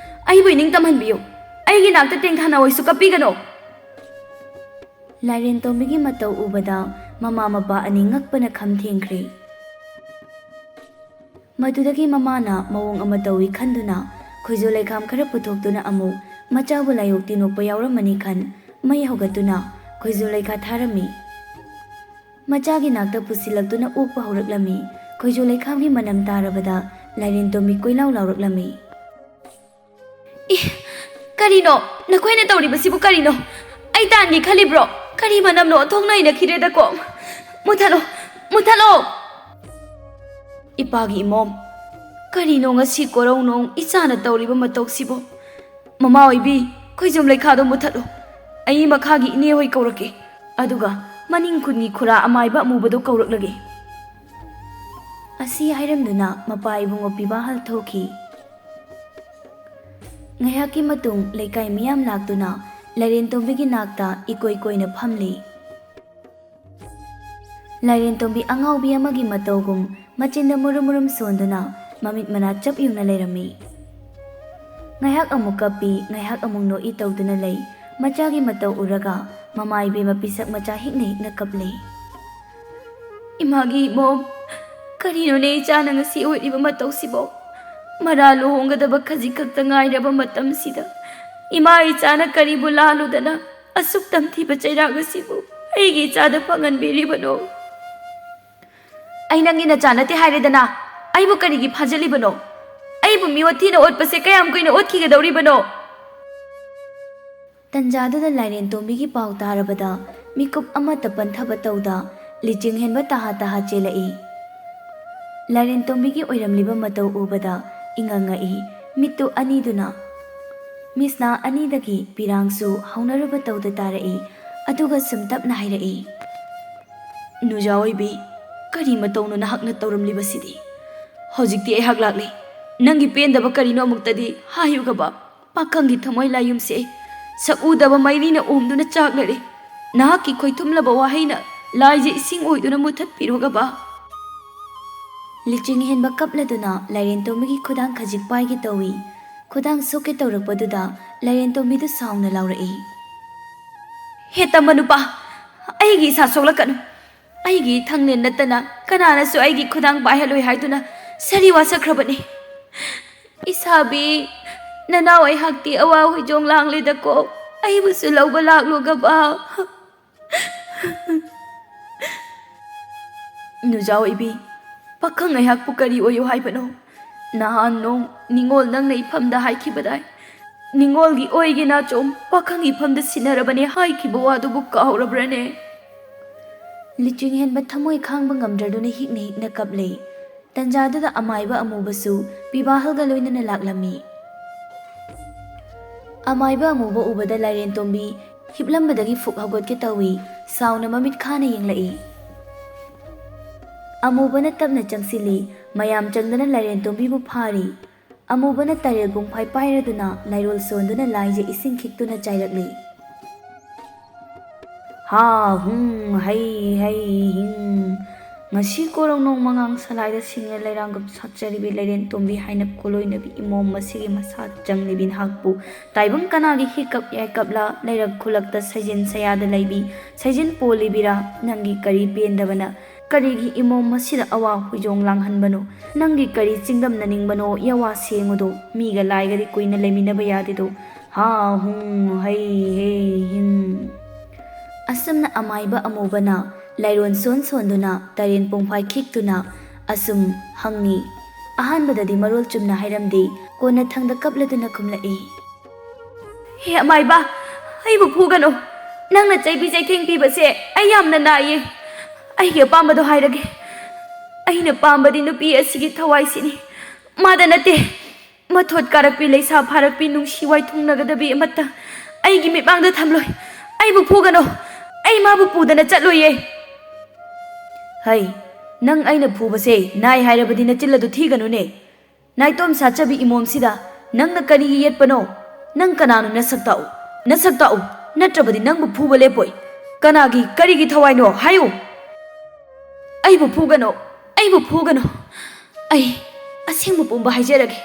ꯑꯩꯕꯨ ꯏꯅꯤꯡ ꯇꯝꯍꯟꯕꯤꯌꯨ꯫ ꯑꯩꯒꯤ ꯅꯥꯛꯇ ꯇꯦꯡꯊꯥꯅ ꯑꯣꯏꯁꯨ ꯀꯞꯄꯤꯒꯅꯨ"꯫ ꯂꯥꯏꯔꯦꯟ ꯇꯣꯝꯕꯤꯒꯤ ꯃꯇꯧ ꯎꯕꯗ ꯃꯃꯥ ꯃꯄꯥ ꯑꯅꯤ ꯉꯛꯄꯅ ꯈꯝ ꯊꯦꯡꯈ꯭ꯔꯦ꯫ ꯃꯗꯨꯗꯒꯤ ꯃꯃꯥꯅ ꯃꯑꯣꯡ ꯑꯃ ꯇꯧꯏ ꯈꯟꯗꯨꯅ ꯈꯣꯏꯖꯨ ꯂꯩꯈꯥꯝ ꯈꯔ ꯄꯨꯊꯣꯛꯇꯨꯅ ꯑꯃꯨꯛ ꯃꯆꯥꯕꯨ ꯂꯥꯏꯑꯣꯛꯇꯤ ꯅꯣꯛꯄ ꯌꯥꯎꯔꯝꯃꯅꯤ ꯈꯟ ꯃꯩ ꯍꯧꯒꯠꯇꯨꯅ ꯈꯣꯏꯖꯨ ꯂꯩꯈꯥ ꯊꯥꯔꯝꯃꯤ꯫ ꯃꯆꯥꯒꯤ ꯅꯥꯛꯇ ꯄꯨꯁꯤꯜꯂꯛꯇꯨꯅ ꯑꯣꯛꯄ ꯍꯧꯔꯛꯂꯝꯃꯤ꯫ ꯈꯣꯏꯖꯨ ꯂꯩꯈꯥꯒꯤ ꯃꯅꯝ ꯇꯥꯔꯕꯗ ꯂꯥꯏꯔꯦꯟ ꯇꯣꯝꯕꯤ ꯀꯣꯏꯂꯥꯎ ꯂꯥꯎꯔꯛꯂꯝꯃꯤ꯫ "ꯏ, ꯀꯔꯤꯅꯣ? ꯅꯈꯣꯏꯅ ꯇꯧꯔꯤꯕꯁꯤꯕꯨ ꯀꯔꯤꯅꯣ? ꯑꯩ ꯇꯥꯟꯒꯦ ꯈꯜꯂꯤꯕ꯭ꯔꯣ? ꯀꯔꯤ ꯃꯅꯝꯅꯣ? ꯑꯣꯟꯊꯣꯛꯅ ꯍꯩꯅꯈꯤꯗ꯭ꯔꯦꯗꯀꯣ꯫ ꯃꯨꯊꯠꯂꯣ, ꯃꯨꯊꯠꯂꯣ!" ꯏꯄꯥꯒꯤ ꯏꯃꯣꯝ, ꯀꯔꯤꯅꯣ ꯉꯁꯤ ꯀꯣꯔꯧꯅꯣꯡ ꯏꯆꯥꯅ ꯇꯧꯔꯤꯕ ꯃꯇꯧꯁꯤꯕꯨ? ꯃꯃꯥ ꯑꯣꯏꯕꯤ, ꯈꯣꯏꯖꯨꯝ ꯂꯩꯈꯥꯗꯣ ꯃꯨꯊꯠꯂꯣ꯫ ꯑꯩ ꯃꯈꯥꯒꯤ ꯏꯅꯦ ꯍꯣꯏ ꯀꯧꯔꯛꯀꯦ꯫ ꯑꯗꯨꯒ ꯃꯅꯤꯡ ꯈꯨꯟꯒꯤ ꯈꯨꯔꯥ ꯑꯃꯥꯏꯕ ꯑꯃꯨꯕꯗꯣ ꯀꯧꯔꯛꯂꯒꯦ꯫ ꯑꯁꯤ ꯍꯥꯏꯔꯝꯗꯨꯅ ꯃꯄꯥ ꯏꯕꯨꯡꯉꯣ ꯄꯤꯕꯥ ꯍꯜꯊꯣꯛꯈꯤ꯫ ꯉꯥꯏꯍꯥꯛꯀꯤ ꯃꯇꯨꯡ ꯂꯩꯀꯥꯏ ꯃꯤꯌꯥꯝ ꯂꯥꯛꯇꯨꯅ ꯂꯥꯏꯔꯦꯟ ꯇꯣꯝꯕꯤꯒꯤ ꯅꯥꯛꯇ ꯏꯀꯣꯏ ꯀꯣꯏꯅ ꯐꯝꯂꯤ꯫ ꯂꯥꯏꯔꯦꯟ ꯇꯣꯝꯕꯤ ꯑꯉꯥꯎꯕꯤ ꯑꯃꯒꯤ ꯃꯇꯧꯒꯨꯝ ꯃꯆꯤꯟꯗ ꯃꯨꯔꯨꯝ ꯃꯨꯔꯨꯝ ꯁꯣꯟꯗꯨꯅ ꯃꯃꯤꯠ ꯃꯅꯥ ꯆꯞ ꯌꯨꯡꯅ ꯂꯩꯔꯝꯃꯤ꯫ ꯉꯥꯏꯍꯥꯛ ꯑꯃꯨꯛ ꯀꯞꯄꯤ, ꯉꯥꯏꯍꯥꯛ ꯑꯃꯨꯛ ꯅꯣꯛꯏ ꯇꯧꯗꯨꯅ ꯂꯩ꯫ ꯃꯆꯥꯒꯤ ꯃꯇꯧ ꯎꯔꯒ ꯃꯃꯥ ꯏꯕꯦꯝꯃ ꯄꯤꯁꯛ ꯃꯆꯥ ꯍꯤꯛꯅ ꯍꯤꯛꯅ ꯀꯞꯂꯤ꯫ "ꯏꯃꯥꯒꯤ ꯏꯃꯣꯝ, ꯀꯔꯤꯅꯣꯅꯦ ꯏꯆꯥꯅ ꯉꯁꯤ ꯑꯣꯏꯔꯤꯕ ꯃꯇꯧꯁꯤꯕꯣ? ꯃꯔꯥ ꯂꯨꯍꯣꯡꯒꯗꯕ ꯈꯖꯤꯛ ꯈꯛꯇ ꯉꯥꯏꯔꯕ ꯃꯇꯝꯁꯤꯗ ꯏꯃꯥ ꯏꯆꯥꯅ ꯀꯔꯤꯕꯨ ꯂꯥꯜꯂꯨꯗꯅ ꯑꯁꯨꯛ ꯇꯝꯊꯤꯕ ꯆꯩꯔꯥꯛ ꯑꯁꯤꯕꯨ ꯑꯩꯒꯤ ꯏꯆꯥꯗ ꯐꯪꯍꯟꯕꯤꯔꯤꯕꯅꯣ?" "ꯑꯩ ꯅꯪꯒꯤ ꯅꯆꯥ ꯅꯠꯇꯦ ꯍꯥꯏꯔꯦꯗꯅ, ꯑꯩꯕꯨ ꯀꯔꯤꯒꯤ ꯐꯥꯖꯤꯜꯂꯤꯕꯅꯣ? ꯑꯩꯕꯨ ꯃꯤꯑꯣꯠ ꯊꯤꯅ ꯑꯣꯠꯄꯁꯦ ꯀꯌꯥꯝ ꯀꯨꯏꯅ ꯑꯣꯠꯈꯤꯒꯗꯧꯔꯤꯕꯅꯣ?" ꯇꯟꯖꯥꯗꯨꯗ ꯂꯥꯏꯔꯦꯟ ꯇꯣꯝꯕꯤꯒꯤ ꯄꯥꯎ ꯇꯥꯔꯕꯗ ꯃꯤꯀꯨꯞ ꯑꯃꯠꯇ ꯄꯟꯊꯕ ꯇꯧꯗ ꯂꯤꯆꯤꯡ ꯍꯦꯟꯕ ꯇꯍꯥ ꯇꯍꯥ ꯆꯦꯜꯂꯛꯏ꯫ ꯂꯥꯏꯔꯦꯟ ꯇꯣꯝꯕꯤꯒꯤ ꯑꯣꯏꯔꯝꯂꯤꯕ ꯃꯇꯧ ꯎꯕꯗ ꯏꯉꯛ ꯉꯛꯏ꯫ ꯃꯤꯠꯇꯨ ꯑꯅꯤꯗꯨꯅ ꯃꯤꯁꯅꯥ ꯑꯅꯤꯗꯒꯤ ꯄꯤꯔꯥꯡꯁꯨ ꯍꯧꯅꯔꯨꯕ ꯇꯧꯗ ꯇꯥꯔꯛꯏ꯫ ꯑꯗꯨꯒ ꯁꯨꯝ ꯇꯞꯅ ꯍꯥꯏꯔꯛꯏ, "ꯅꯨꯖꯥ ꯑꯣꯏꯕꯤ, ꯀꯔꯤ ꯃꯇꯧꯅꯣ ꯅꯍꯥꯛꯅ ꯇꯧꯔꯝꯂꯤꯕꯁꯤꯗꯤ? ꯍꯧꯖꯤꯛꯇꯤ ꯑꯩꯍꯥꯛ ꯂꯥꯛꯂꯦ꯫ ꯅꯪꯒꯤ ꯄꯦꯟꯗꯕ ꯀꯔꯤꯅꯣ ꯑꯃꯨꯛꯇꯗꯤ ꯍꯥꯏꯌꯨꯒꯕ꯫ ꯄꯥꯈꯪꯒꯤ ꯊꯃꯣꯏ ꯂꯥꯏꯌꯨꯝꯁꯦ ꯁꯛ ꯎꯗꯕ ꯃꯩꯔꯤꯅ ꯑꯣꯝꯗꯨꯅ ꯆꯥꯛꯂꯔꯦ꯫ ꯅꯍꯥꯛꯀꯤ ꯈꯣꯏꯊꯨꯝꯂꯕ ꯋꯥꯍꯩꯅ ꯂꯥꯏꯁꯦ ꯏꯁꯤꯡ ꯑꯣꯏꯗꯨꯅ ꯃꯨꯊꯠꯄꯤꯔꯣꯒꯕ꯫" ꯂꯤꯆꯤꯡ ꯍꯦꯟꯕ ꯀꯞꯂꯗꯨꯅ ꯂꯥꯏꯔꯦꯟ ꯇꯣꯝꯕꯤꯒꯤ ꯈꯨꯗꯥꯡ ꯈꯖꯤꯛ ꯄꯥꯏꯒꯦ ꯇꯧꯏ꯫ ꯈꯨꯗꯥꯡ ꯁꯣꯛꯀꯦ ꯇꯧꯔꯛꯄꯗꯨꯗ ꯂꯥꯏꯔꯦꯟ ꯇꯣꯝꯕꯤꯗꯨ ꯁꯥꯎꯅ ꯂꯥꯎꯔꯛꯏ, "ꯍꯦ ꯇꯝꯕ ꯅꯨꯄꯥ, ꯑꯩꯒꯤ ꯏꯁꯥ ꯁꯣꯛꯂꯛꯀꯅꯨ꯫ ꯑꯩꯒꯤ ꯏꯊꯪꯂꯦꯟ ꯅꯠꯇꯅ ꯀꯅꯥꯅꯁꯨ ꯑꯩꯒꯤ ꯈꯨꯗꯥꯡ ꯄꯥꯏꯍꯜꯂꯣꯏ ꯍꯥꯏꯗꯨꯅ ꯁꯥꯔꯤ ꯋꯥꯁꯛꯈ꯭ꯔꯕꯅꯤ꯫ ꯏꯁꯥꯕꯤ, ꯅꯅꯥꯎ ꯑꯩꯍꯥꯛꯇꯤ ꯑꯋꯥ ꯍꯣꯏꯖꯣꯡ ꯂꯥꯡꯂꯦꯗꯀꯣ, ꯑꯩꯕꯨꯁꯨ ꯂꯧꯕ ꯂꯥꯛꯂꯨꯒꯕ꯫" ꯅꯨꯖꯥꯎ ꯏꯕꯤ, ꯄꯥꯈꯪ ꯑꯩꯍꯥꯛꯄꯨ ꯀꯔꯤ ꯑꯣꯏꯌꯨ ꯍꯥꯏꯕꯅꯣ? ꯅꯍꯥꯟ ꯅꯣꯡ ꯅꯤꯉꯣꯜ ꯅꯪꯅ ꯏꯐꯝꯗ ꯍꯥꯏꯈꯤꯕꯗꯥꯏ, ꯅꯤꯉꯣꯜꯒꯤ ꯑꯣꯏꯒꯦ ꯅꯥꯆꯣꯝ ꯄꯥꯈꯪ ꯏꯐꯝꯗ ꯁꯤꯟꯅꯔꯕꯅꯦ ꯍꯥꯏꯈꯤꯕ ꯋꯥꯗꯨꯕꯨ ꯀꯥꯎꯔꯕ꯭ꯔꯅꯦ? ꯂꯤꯆꯤꯡꯍꯦꯟꯕ ꯊꯃꯣꯏ ꯈꯥꯡꯕ ꯉꯝꯗ꯭ꯔꯗꯨꯅ ꯍꯤꯛꯅ ꯍꯤꯛꯅ ꯀꯞꯂꯦ꯫ ꯇꯟꯖꯥꯗꯨꯗ ꯑꯃꯥꯏꯕ ꯑꯃꯨꯕꯁꯨ ꯄꯤꯕꯥꯍꯜꯒ ꯂꯣꯏꯅꯅ ꯂꯥꯛꯂꯝꯃꯤ꯫ ꯑꯃꯥꯏꯕ ꯑꯃꯨꯕ ꯎꯕꯗ ꯂꯥꯏꯔꯦꯟ ꯇꯣꯝꯕꯤ ꯍꯤꯞꯂꯝꯕꯗꯒꯤ ꯐꯨꯛ ꯍꯧꯒꯠꯀꯦ ꯇꯧꯏ꯫ ꯁꯥꯎꯅ ꯃꯃꯤꯠ ꯈꯥꯅ ꯌꯦꯡꯂꯛꯏ꯫ ꯑꯃꯨꯕꯅ ꯇꯞꯅ ꯆꯪꯁꯤꯜꯂꯤ꯫ ꯃꯌꯥꯝ ꯆꯪꯗꯅ ꯂꯥꯏꯔꯦꯟ ꯇꯣꯝꯕꯤꯕꯨ ꯐꯥꯔꯤ꯫ ꯑꯃꯨꯕꯅ ꯇꯔꯦꯜ ꯄꯨꯡꯐꯥꯏ ꯄꯥꯏꯔꯗꯨꯅ ꯂꯥꯏꯔꯣꯜ ꯁꯣꯟꯗꯨꯅ ꯂꯥꯏꯖ ꯏꯁꯤꯡ ꯈꯤꯛꯇꯨꯅ ꯆꯥꯏꯔꯛꯂꯤ꯫ ꯍꯥ ꯍꯨꯝ ꯍꯩ ꯍꯩ ꯍꯤꯡ꯫ ꯉꯁꯤ ꯀꯣꯔꯧ ꯅꯣꯡ ꯃꯉꯥꯡ ꯁꯂꯥꯏꯗ ꯁꯤꯡꯅ ꯂꯩꯔꯥꯡꯒꯞ ꯁꯥꯠꯆꯔꯤꯕꯤ ꯂꯩꯔꯦꯟ ꯇꯣꯝꯕꯤ ꯍꯥꯏꯅ ꯀꯣꯂꯣꯏꯅꯕꯤ ꯏꯃꯣꯝ ꯃꯁꯤꯒꯤ ꯃꯁꯥ ꯆꯪꯂꯤꯕꯤ ꯅꯍꯥꯛꯄꯨ ꯇꯥꯏꯕꯪ ꯀꯅꯥꯒꯤ ꯍꯤꯀꯞ ꯌꯥꯏꯀꯞꯂ ꯂꯩꯔꯛ ꯈꯨꯂꯛꯇ ꯁꯩꯖꯤꯟ ꯁꯌꯥꯗ ꯂꯩꯕꯤ ꯁꯩꯖꯤꯟ ꯄꯣꯜꯂꯤꯕꯤꯔꯥ? ꯅꯪꯒꯤ ꯀꯔꯤ ꯄꯦꯟꯗꯕꯅ? ꯀꯔꯤꯒꯤ ꯏꯃꯣꯝ ꯃꯁꯤꯗ ꯑꯋꯥ ꯍꯨꯏꯖꯣꯡ ꯂꯥꯡꯍꯟꯕꯅꯣ? ꯅꯪꯒꯤ ꯀꯔꯤ ꯆꯤꯡꯗꯝꯅꯅꯤꯡꯕꯅꯣ? ꯌꯥꯋꯥ ꯁꯦꯡꯉꯨꯗꯣ, ꯃꯤꯒ ꯂꯥꯏꯒꯗꯤ ꯀꯨꯏꯅ ꯂꯩꯃꯤꯟꯅꯕ ꯌꯥꯗꯦꯗꯣ꯫ ꯍꯥ ꯍꯨꯝ ꯍꯩ ꯍꯦ ꯍꯤꯡ꯫ ꯑꯁꯨꯝꯅ ꯑꯃꯥꯏꯕ ꯑꯃꯨꯕꯅ ꯂꯥꯏꯔꯣꯟ ꯁꯣꯟ ꯁꯣꯟꯗꯨꯅ ꯇꯔꯦꯟ ꯄꯨꯡꯐꯥꯏ ꯈꯤꯛꯇꯨꯅ ꯑꯁꯨꯝ ꯍꯪꯉꯤ꯫ ꯑꯍꯥꯟꯕꯗꯗꯤ ꯃꯔꯣꯜ ꯆꯨꯝꯅ ꯍꯥꯏꯔꯝꯗꯦ, ꯀꯣꯟꯅ ꯊꯪꯗ ꯀꯞꯂꯗꯨꯅ ꯈꯨꯝꯂꯛꯏ꯫ ꯍꯦ ꯑꯃꯥꯏꯕ, ꯑꯩꯕꯨ ꯐꯨꯒꯅꯨ꯫ ꯅꯪꯅ ꯆꯩꯕꯤ ꯆꯩꯊꯦꯡ ꯄꯤꯕꯁꯦ ꯑꯩ ꯌꯥꯝꯅ ꯅꯥꯏꯌꯦ꯫ ꯑꯩꯒꯤ ꯑꯄꯥꯝꯕꯗꯣ ꯍꯥꯏꯔꯒꯦ꯫ ꯑꯩꯅ ꯄꯥꯝꯕꯗꯤ ꯅꯨꯄꯤ ꯑꯁꯤꯒꯤ ꯊꯋꯥꯏꯁꯤꯅꯤ, ꯃꯥꯗ ꯅꯠꯇꯦ꯫ ꯃꯊꯣꯠ ꯀꯥꯔꯛꯄꯤ, ꯂꯩꯁꯥ ꯐꯥꯔꯛꯄꯤ, ꯅꯨꯡꯁꯤ ꯋꯥꯏꯊꯨꯡꯅꯒꯗꯕꯤ ꯑꯃꯠꯇ ꯑꯩꯒꯤ ꯃꯤꯠꯃꯥꯡꯗ ꯊꯝꯂꯣꯏ꯫ ꯑꯩꯕꯨ ꯐꯨꯒꯅꯨ꯫ ꯑꯩ ꯃꯥꯕꯨ ꯄꯨꯗꯅ ꯆꯠꯂꯣꯏꯌꯦ꯫ ꯍꯩ, ꯅꯪ ꯑꯩꯅ ꯐꯨꯕꯁꯦ ꯅꯥꯏ ꯍꯥꯏꯔꯕꯗꯤ ꯅꯆꯤꯜ ꯑꯗꯨ ꯊꯤꯒꯅꯨꯅꯦ꯫ ꯅꯥꯏꯇꯣꯝ ꯁꯥꯠꯆꯕꯤ ꯏꯃꯣꯝꯁꯤꯗ ꯅꯪꯅ ꯀꯔꯤꯒꯤ ꯌꯦꯠꯄꯅꯣ? ꯅꯪ ꯀꯅꯥꯅꯣ? ꯅꯁꯛ ꯇꯥꯛꯎ, ꯅꯁꯛ ꯇꯥꯛꯎ, ꯅꯠꯇ꯭ꯔꯕꯗꯤ ꯅꯪꯕꯨ ꯐꯨꯕ ꯂꯦꯞꯄꯣꯏ꯫ ꯀꯅꯥꯒꯤ, ꯀꯔꯤꯒꯤ ꯊꯋꯥꯏꯅꯣ? ꯍꯥꯏꯌꯨ꯫ ꯑꯩꯕꯨ ꯐꯨꯒꯅꯨ, ꯑꯩꯕꯨ ꯐꯨꯒꯅꯨ꯫ ꯑꯩ ꯑꯁꯦꯡꯕ ꯄꯨꯝꯕ ꯍꯥꯏꯖꯔꯒꯦ꯫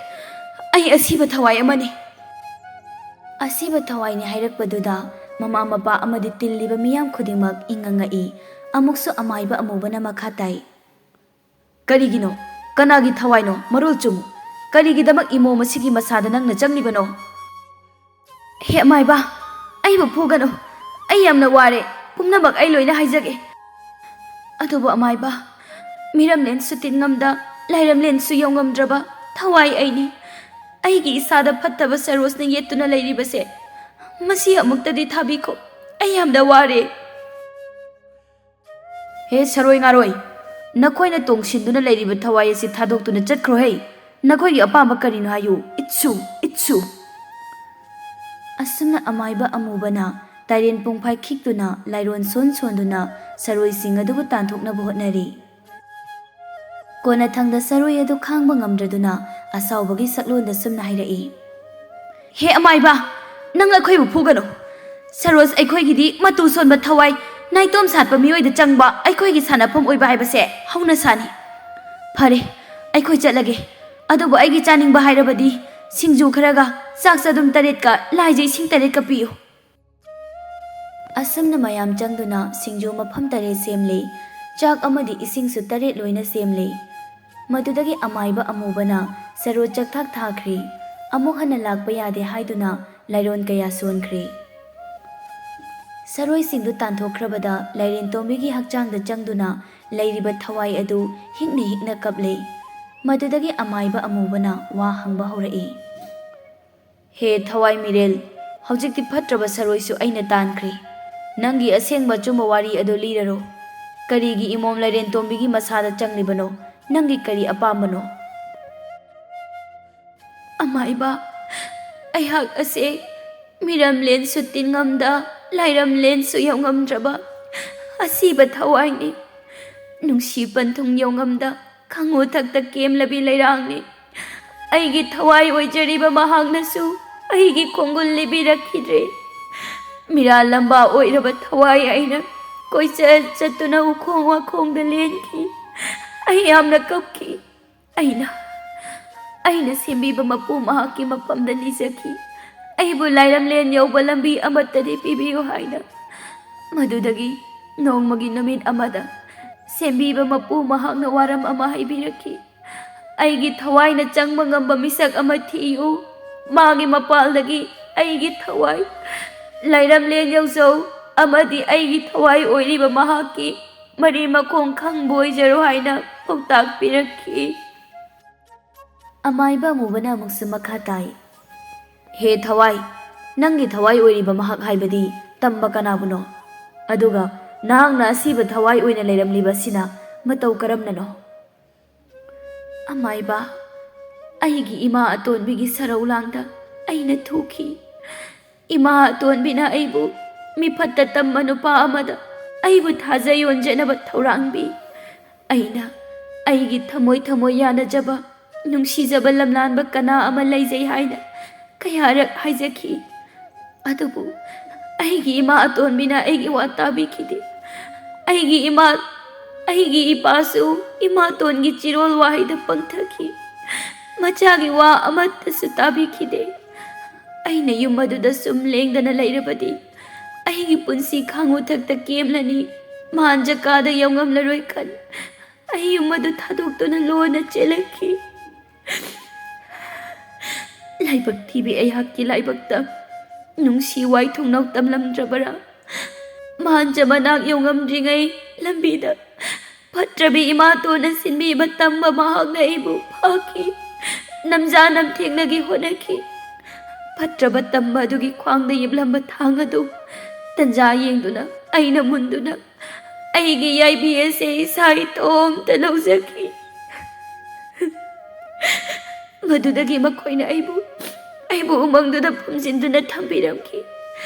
ꯑꯩ ꯑꯁꯤꯕ ꯊꯋꯥꯏ ꯑꯃꯅꯤ꯫ ꯑꯁꯤꯕ ꯊꯋꯥꯏꯅꯤ ꯍꯥꯏꯔꯛꯄꯗꯨꯗ ꯃꯃꯥ ꯃꯄꯥ ꯑꯃꯗꯤ ꯇꯤꯜꯂꯤꯕ ꯃꯤꯌꯥꯝ ꯈꯨꯗꯤꯡꯃꯛ ꯏꯪꯉꯪꯉꯛꯏ꯫ ꯑꯃꯨꯛꯁꯨ ꯑꯃꯥꯏꯕ ꯑꯃꯨꯕꯅ ꯃꯈꯥ ꯇꯥꯏ꯫ ꯀꯔꯤꯒꯤꯅꯣ? ꯀꯅꯥꯒꯤ ꯊꯋꯥꯏꯅꯣ? ꯃꯔꯣꯜ ꯆꯨꯝꯃꯨ꯫ ꯀꯔꯤꯒꯤꯗꯃꯛ ꯏꯃꯣꯝ ꯑꯁꯤꯒꯤ ꯃꯁꯥꯗ ꯅꯪꯅ ꯆꯪꯂꯤꯕꯅꯣ? ꯍꯦ ꯑꯃꯥꯏꯕ, ꯑꯩꯕꯨ ꯐꯨꯒꯅꯨ꯫ ꯑꯩ ꯌꯥꯝꯅ ꯋꯥꯔꯦ꯫ ꯄꯨꯝꯅꯃꯛ ꯑꯩ ꯂꯣꯏꯅ ꯍꯥꯏꯖꯒꯦ꯫ ꯑꯗꯨꯕꯨ ꯑꯃꯥꯏꯕ, ꯃꯤꯔꯝꯂꯦꯟꯁꯨ ꯇꯤꯟ ꯉꯝꯗ, ꯂꯥꯏꯔꯝꯂꯦꯟꯁꯨ ꯌꯧ ꯉꯝꯗ꯭ꯔꯕ ꯊꯋꯥꯏ ꯑꯩꯅꯤ꯫ ꯑꯩꯒꯤ ꯏꯁꯥꯗ ꯐꯠꯇꯕ ꯁꯔꯣꯖꯅ ꯌꯦꯠꯇꯨꯅ ꯂꯩꯔꯤꯕꯁꯦ, ꯃꯁꯤ ꯑꯃꯨꯛꯇꯗꯤ ꯊꯥꯕꯤꯈꯣ꯫ ꯑꯩ ꯌꯥꯝꯅ ꯋꯥꯔꯦ꯫ ꯍꯦ ꯁꯔꯣꯏ ꯉꯥꯔꯣꯏ, ꯅꯈꯣꯏꯅ ꯇꯣꯡꯁꯤꯟꯗꯨꯅ ꯂꯩꯔꯤꯕ ꯊꯋꯥꯏ ꯑꯁꯤ ꯊꯥꯗꯣꯛꯇꯨꯅ ꯆꯠꯈ꯭ꯔꯣꯍꯦ꯫ ꯅꯈꯣꯏꯒꯤ ꯑꯄꯥꯝꯕ ꯀꯔꯤꯅꯣ ꯍꯥꯏꯌꯨ꯫ ꯏꯠꯁꯨ, ꯏꯠꯁꯨ꯫ ꯑꯁꯨꯝꯅ ꯑꯃꯥꯏꯕ ꯑꯃꯨꯕꯅ ꯇꯥꯏꯔꯦꯟ ꯄꯨꯡꯐꯥꯏ ꯈꯤꯛꯇꯨꯅ ꯂꯥꯏꯔꯣꯟ ꯁꯣꯟ ꯁꯣꯟꯗꯨꯅ ꯁꯔꯣꯏꯁꯤꯡ ꯑꯗꯨꯕꯨ ꯇꯥꯟꯊꯣꯛꯅꯕ ꯍꯣꯠꯅꯔꯤ꯫ ꯀꯣꯟꯅꯊꯪꯗ ꯁꯔꯣꯏ ꯑꯗꯨ ꯈꯥꯡꯕ ꯉꯝꯗ꯭ꯔꯗꯨꯅ ꯑꯁꯥꯎꯕꯒꯤ ꯁꯛꯂꯣꯟꯗ ꯁꯨꯝꯅ ꯍꯥꯏꯔꯛꯏ, "ꯍꯦ ꯑꯃꯥꯏꯕ, ꯅꯪ ꯑꯩꯈꯣꯏꯕꯨ ꯐꯨꯒꯅꯨ꯫ ꯁꯔꯣꯖ ꯑꯩꯈꯣꯏꯒꯤꯗꯤ ꯃꯇꯨ ꯁꯣꯟꯕ ꯊꯋꯥꯏ, ꯅꯥꯏꯇꯣꯝ ꯁꯥꯠꯄ ꯃꯤꯑꯣꯏꯗ ꯆꯪꯕ ꯑꯩꯈꯣꯏꯒꯤ ꯁꯥꯟꯅꯐꯝ ꯑꯣꯏꯕ ꯍꯥꯏꯕꯁꯦ ꯍꯧꯅꯁꯥꯅꯤ꯫ ꯐꯔꯦ, ꯑꯩꯈꯣꯏ ꯆꯠꯂꯒꯦ꯫ ꯑꯗꯨꯕꯨ ꯑꯩꯒꯤ ꯆꯥꯅꯤꯡꯕ ꯍꯥꯏꯔꯕꯗꯤ ꯁꯤꯡꯖꯨ ꯈꯔꯒ ꯆꯥꯛ ꯆꯗꯨꯝ ꯇꯔꯦꯠꯀ ꯂꯥꯏꯖ ꯏꯁꯤꯡ ꯇꯔꯦꯠꯀ ꯄꯤꯌꯨ꯫" ꯑꯁꯨꯝꯅ ꯃꯌꯥꯝ ꯆꯪꯗꯨꯅ ꯁꯤꯡꯖꯨ ꯃꯐꯝ ꯇꯔꯦꯠ ꯁꯦꯝꯂꯦ꯫ ꯆꯥꯛ ꯑꯃꯗꯤ ꯏꯁꯤꯡꯁꯨ ꯇꯔꯦꯠ ꯂꯣꯏꯅ ꯁꯦꯝꯂꯦ꯫ ꯃꯗꯨꯗꯒꯤ ꯑꯃꯥꯏꯕ ꯑꯃꯨꯕꯅ ꯁꯔꯣ ꯆꯥꯛꯊꯥꯛ ꯊꯥꯈ꯭ꯔꯦ꯫ ꯑꯃꯨꯛ ꯍꯟꯅ ꯂꯥꯛꯄ ꯌꯥꯗꯦ ꯍꯥꯏꯗꯨꯅ ꯂꯥꯏꯔꯣꯟ ꯀꯌꯥ ꯁꯣꯟꯈ꯭ꯔꯦ꯫ ꯁꯔꯣꯏꯁꯤꯡꯗꯨ ꯇꯥꯟꯊꯣꯛꯈ꯭ꯔꯕꯗ ꯂꯥꯏꯔꯦꯟ ꯇꯣꯝꯕꯤꯒꯤ ꯍꯛꯆꯥꯡꯗ ꯆꯪꯗꯨꯅ ꯂꯩꯔꯤꯕ ꯊꯋꯥꯏ ꯑꯗꯨ ꯍꯤꯛꯅ ꯍꯤꯛꯅ ꯀꯞꯂꯦ꯫ ꯃꯗꯨꯗꯒꯤ ꯑꯃꯥꯏꯕ ꯑꯃꯨꯕꯅ ꯋꯥ ꯍꯪꯕ ꯍꯧꯔꯛꯏ꯫ "ꯍꯦ ꯊꯋꯥꯏ ꯃꯤꯔꯦꯜ, ꯍꯧꯖꯤꯛꯇꯤ ꯐꯠꯇ꯭ꯔꯕ ꯁꯔꯣꯏꯁꯨ ꯑꯩꯅ ꯇꯥꯟꯈ꯭ꯔꯦ꯫ ꯅꯪꯒꯤ ꯑꯁꯦꯡꯕ ꯑꯆꯨꯝꯕ ꯋꯥꯔꯤ ꯑꯗꯨ ꯂꯤꯔꯔꯣ꯫ ꯀꯔꯤꯒꯤ ꯏꯃꯣꯝ ꯂꯥꯏꯔꯦꯟ ꯇꯣꯝꯕꯤꯒꯤ ꯃꯁꯥꯗ ꯆꯪꯂꯤꯕꯅꯣ? ꯅꯪꯒꯤ ꯀꯔꯤ ꯑꯄꯥꯝꯕꯅꯣ?" ꯑꯃꯥꯏꯕ, ꯑꯩꯍꯥꯛ ꯑꯁꯦ ꯃꯤꯔꯝꯂꯦꯟꯁꯨ ꯇꯤꯟꯉꯝꯗ, ꯂꯥꯏꯔꯝꯂꯦꯟꯁꯨ ꯌꯧꯉꯝꯗ꯭ꯔꯕ ꯑꯁꯤꯕ ꯊꯋꯥꯏꯅꯤ꯫ ꯅꯨꯡꯁꯤ ꯄꯟꯊꯨꯡ ꯌꯧꯉꯝꯗ, ꯈꯪꯉꯨ ꯊꯛꯇ ꯀꯦꯝꯂꯕꯤ ꯂꯩꯔꯥꯡꯅꯤ꯫ ꯑꯩꯒꯤ ꯊꯋꯥꯏ ꯑꯣꯏꯖꯔꯤꯕ ꯃꯍꯥꯛꯅꯁꯨ ꯑꯩꯒꯤ ꯈꯣꯡꯒꯨꯜ ꯂꯤꯕꯤꯔꯛꯈꯤꯗ꯭ꯔꯦ꯫ ꯃꯤꯔꯥ ꯂꯝꯕꯥ ꯑꯣꯏꯔꯕ ꯊꯋꯥꯏ ꯑꯩꯅ ꯀꯣꯏꯆꯠ ꯆꯠꯇꯨꯅ ꯎꯈꯣꯡ ꯋꯥꯈꯣꯡꯗ ꯂꯦꯟꯈꯤ꯫ ꯑꯩ ꯌꯥꯝꯅ ꯀꯞꯈꯤ꯫ ꯑꯩꯅ, ꯑꯩꯅ ꯁꯦꯝꯕꯤꯕ ꯃꯄꯨ ꯃꯍꯥꯛꯀꯤ ꯃꯐꯝꯗ ꯅꯤꯖꯈꯤ, ꯑꯩꯕꯨ ꯂꯥꯏꯔꯝꯂꯦꯟ ꯌꯧꯕ ꯂꯝꯕꯤ ꯑꯃꯠꯇꯗꯤ ꯄꯤꯕꯤꯌꯨ ꯍꯥꯏꯅ꯫ ꯃꯗꯨꯗꯒꯤ ꯅꯣꯡꯃꯒꯤ ꯅꯨꯃꯤꯠ ꯑꯃꯗ ꯁꯦꯝꯕꯤꯕ ꯃꯄꯨ ꯃꯍꯥꯛꯅ ꯋꯥꯔꯝ ꯑꯃ ꯍꯥꯏꯕꯤꯔꯛꯈꯤ꯫ "ꯑꯩꯒꯤ ꯊꯋꯥꯏꯅ ꯆꯪꯕ ꯉꯝꯕ ꯃꯤꯁꯛ ꯑꯃ ꯊꯤꯌꯨ꯫ ꯃꯥꯒꯤ ꯃꯄꯥꯜꯗꯒꯤ ꯑꯩꯒꯤ ꯊꯋꯥꯏ ꯂꯥꯏꯔꯝꯂꯦꯟ ꯌꯧꯖꯧ ꯑꯃꯗꯤ ꯑꯩꯒꯤ ꯊꯋꯥꯏ ꯑꯣꯏꯔꯤꯕ ꯃꯍꯥꯛꯀꯤ ꯃꯔꯤ ꯃꯈꯣꯡ ꯈꯪꯕ ꯑꯣꯏꯖꯔꯣ ꯍꯥꯏꯅ ꯄꯥꯎꯇꯥꯛ ꯄꯤꯔꯛꯈꯤ꯫ ꯑꯃꯥꯏꯕ ꯑꯃꯨꯕꯅ ꯑꯃꯨꯛꯁꯨ ꯃꯈꯥ ꯇꯥꯏ, "ꯍꯦ ꯊꯋꯥꯏ, ꯅꯪꯒꯤ ꯊꯋꯥꯏ ꯑꯣꯏꯔꯤꯕ ꯃꯍꯥꯛ ꯍꯥꯏꯕꯗꯤ ꯇꯝꯕ ꯀꯅꯥꯕꯨꯅꯣ? ꯑꯗꯨꯒ ꯅꯍꯥꯛꯅ ꯑꯁꯤꯕ ꯊꯋꯥꯏ ꯑꯣꯏꯅ ꯂꯩꯔꯝꯂꯤꯕ ꯑꯁꯤꯅ ꯃꯇꯧ ꯀꯔꯝꯅꯅꯣ?" ꯑꯃꯥꯏꯕ, ꯑꯩꯒꯤ ꯏꯃꯥ ꯑꯇꯣꯟꯕꯤꯒꯤ ꯁꯔꯧ ꯂꯥꯡꯗ ꯑꯩꯅ ꯊꯣꯛꯈꯤ꯫ ꯏꯃꯥ ꯑꯇꯣꯟꯕꯤꯅ ꯑꯩꯕꯨ ꯃꯤꯐꯠꯇ ꯇꯝꯕ ꯅꯨꯄꯥ ꯑꯃꯗ ꯑꯩꯕꯨ ꯊꯥꯖ ꯌꯣꯟꯖꯅꯕ ꯊꯧꯔꯥꯡꯕꯤ꯫ ꯑꯩꯅ ꯑꯩꯒꯤ ꯊꯃꯣꯏ ꯊꯃꯣꯏ ꯌꯥꯅꯖꯕ, ꯅꯨꯡꯁꯤꯖꯕ ꯂꯝꯂꯥꯟꯕ ꯀꯅꯥ ꯑꯃ ꯂꯩꯖꯩ ꯍꯥꯏꯅ ꯀꯌꯥꯔꯛ ꯍꯥꯏꯖꯈꯤ꯫ ꯑꯗꯨꯕꯨ ꯑꯩꯒꯤ ꯏꯃꯥ ꯑꯇꯣꯟꯕꯤꯅ ꯑꯩꯒꯤ ꯋꯥ ꯇꯥꯕꯤꯈꯤꯗꯦ꯫ ꯑꯩꯒꯤ ꯏꯃꯥ, ꯑꯩꯒꯤ ꯏꯄꯥꯁꯨ ꯏꯃꯥꯇꯣꯟꯒꯤ ꯆꯤꯔꯣꯜ ꯋꯥꯍꯩꯗ ꯄꯪꯊꯈꯤ꯫ ꯃꯆꯥꯒꯤ ꯋꯥ ꯑꯃꯠꯇꯁꯨ ꯇꯥꯕꯤꯈꯤꯗꯦ꯫ ꯑꯩꯅ ꯌꯨꯝ ꯑꯗꯨꯗ ꯁꯨꯝ ꯂꯦꯡꯗꯅ ꯂꯩꯔꯕꯗꯤ ꯑꯩꯒꯤ ꯄꯨꯟꯁꯤ ꯈꯥꯡꯉꯨꯊꯛꯇ ꯀꯦꯝꯂꯅꯤ꯫ ꯃꯥꯟꯖꯀꯥꯗ ꯌꯧꯉꯝꯂꯔꯣꯏ ꯈꯟ ꯑꯩ ꯌꯨꯝ ꯑꯗꯨ ꯊꯥꯗꯣꯛꯇꯨꯅ ꯂꯣꯟꯅ ꯆꯦꯜꯂꯛꯈꯤ꯫ ꯂꯥꯏꯕꯛ ꯊꯤꯕꯤ ꯑꯩꯍꯥꯛꯀꯤ ꯂꯥꯏꯕꯛꯇ ꯅꯨꯡꯁꯤ ꯋꯥꯏꯊꯨꯡꯅꯧ ꯇꯝꯂꯝꯗ꯭ꯔꯕꯔꯥ? ꯃꯥꯟꯖ ꯃꯅꯥꯛ ꯌꯧꯉꯝꯗ꯭ꯔꯤꯉꯩ ꯂꯝꯕꯤꯗ ꯐꯠꯇ꯭ꯔꯕꯤ ꯏꯃꯥꯇꯣꯟꯅ ꯁꯤꯟꯕꯤꯕ ꯇꯝꯕ ꯃꯍꯥꯛꯅ ꯑꯩꯕꯨ ꯐꯥꯈꯤ꯫ ꯅꯝꯖꯥ ꯅꯝꯊꯦꯡꯅꯒꯤ ꯍꯣꯠꯅꯈꯤ꯫ ꯐꯠꯇ꯭ꯔꯕ ꯇꯝꯕ ꯑꯗꯨꯒꯤ ꯈ꯭ꯋꯥꯡꯗ ꯌꯦꯞꯂꯝꯕ ꯊꯥꯡ ꯑꯗꯨ ꯇꯟꯖꯥ ꯌꯦꯡꯗꯨꯅ ꯑꯩꯅ ꯃꯨꯟꯗꯨꯅ ꯑꯩꯒꯤ ꯌꯥꯏꯕꯤ ꯑꯁꯤ ꯏꯁꯥ ꯏꯇꯣꯝꯇ ꯂꯧꯖꯈꯤ꯫ ꯃꯗꯨꯗꯒꯤ ꯃꯈꯣꯏꯅ ꯑꯩꯕꯨ, ꯑꯩꯕꯨ ꯎꯃꯪꯗꯨꯗ ꯐꯨꯝꯖꯤꯟꯗꯨꯅ ꯊꯝꯕꯤꯔꯝꯈꯤ꯫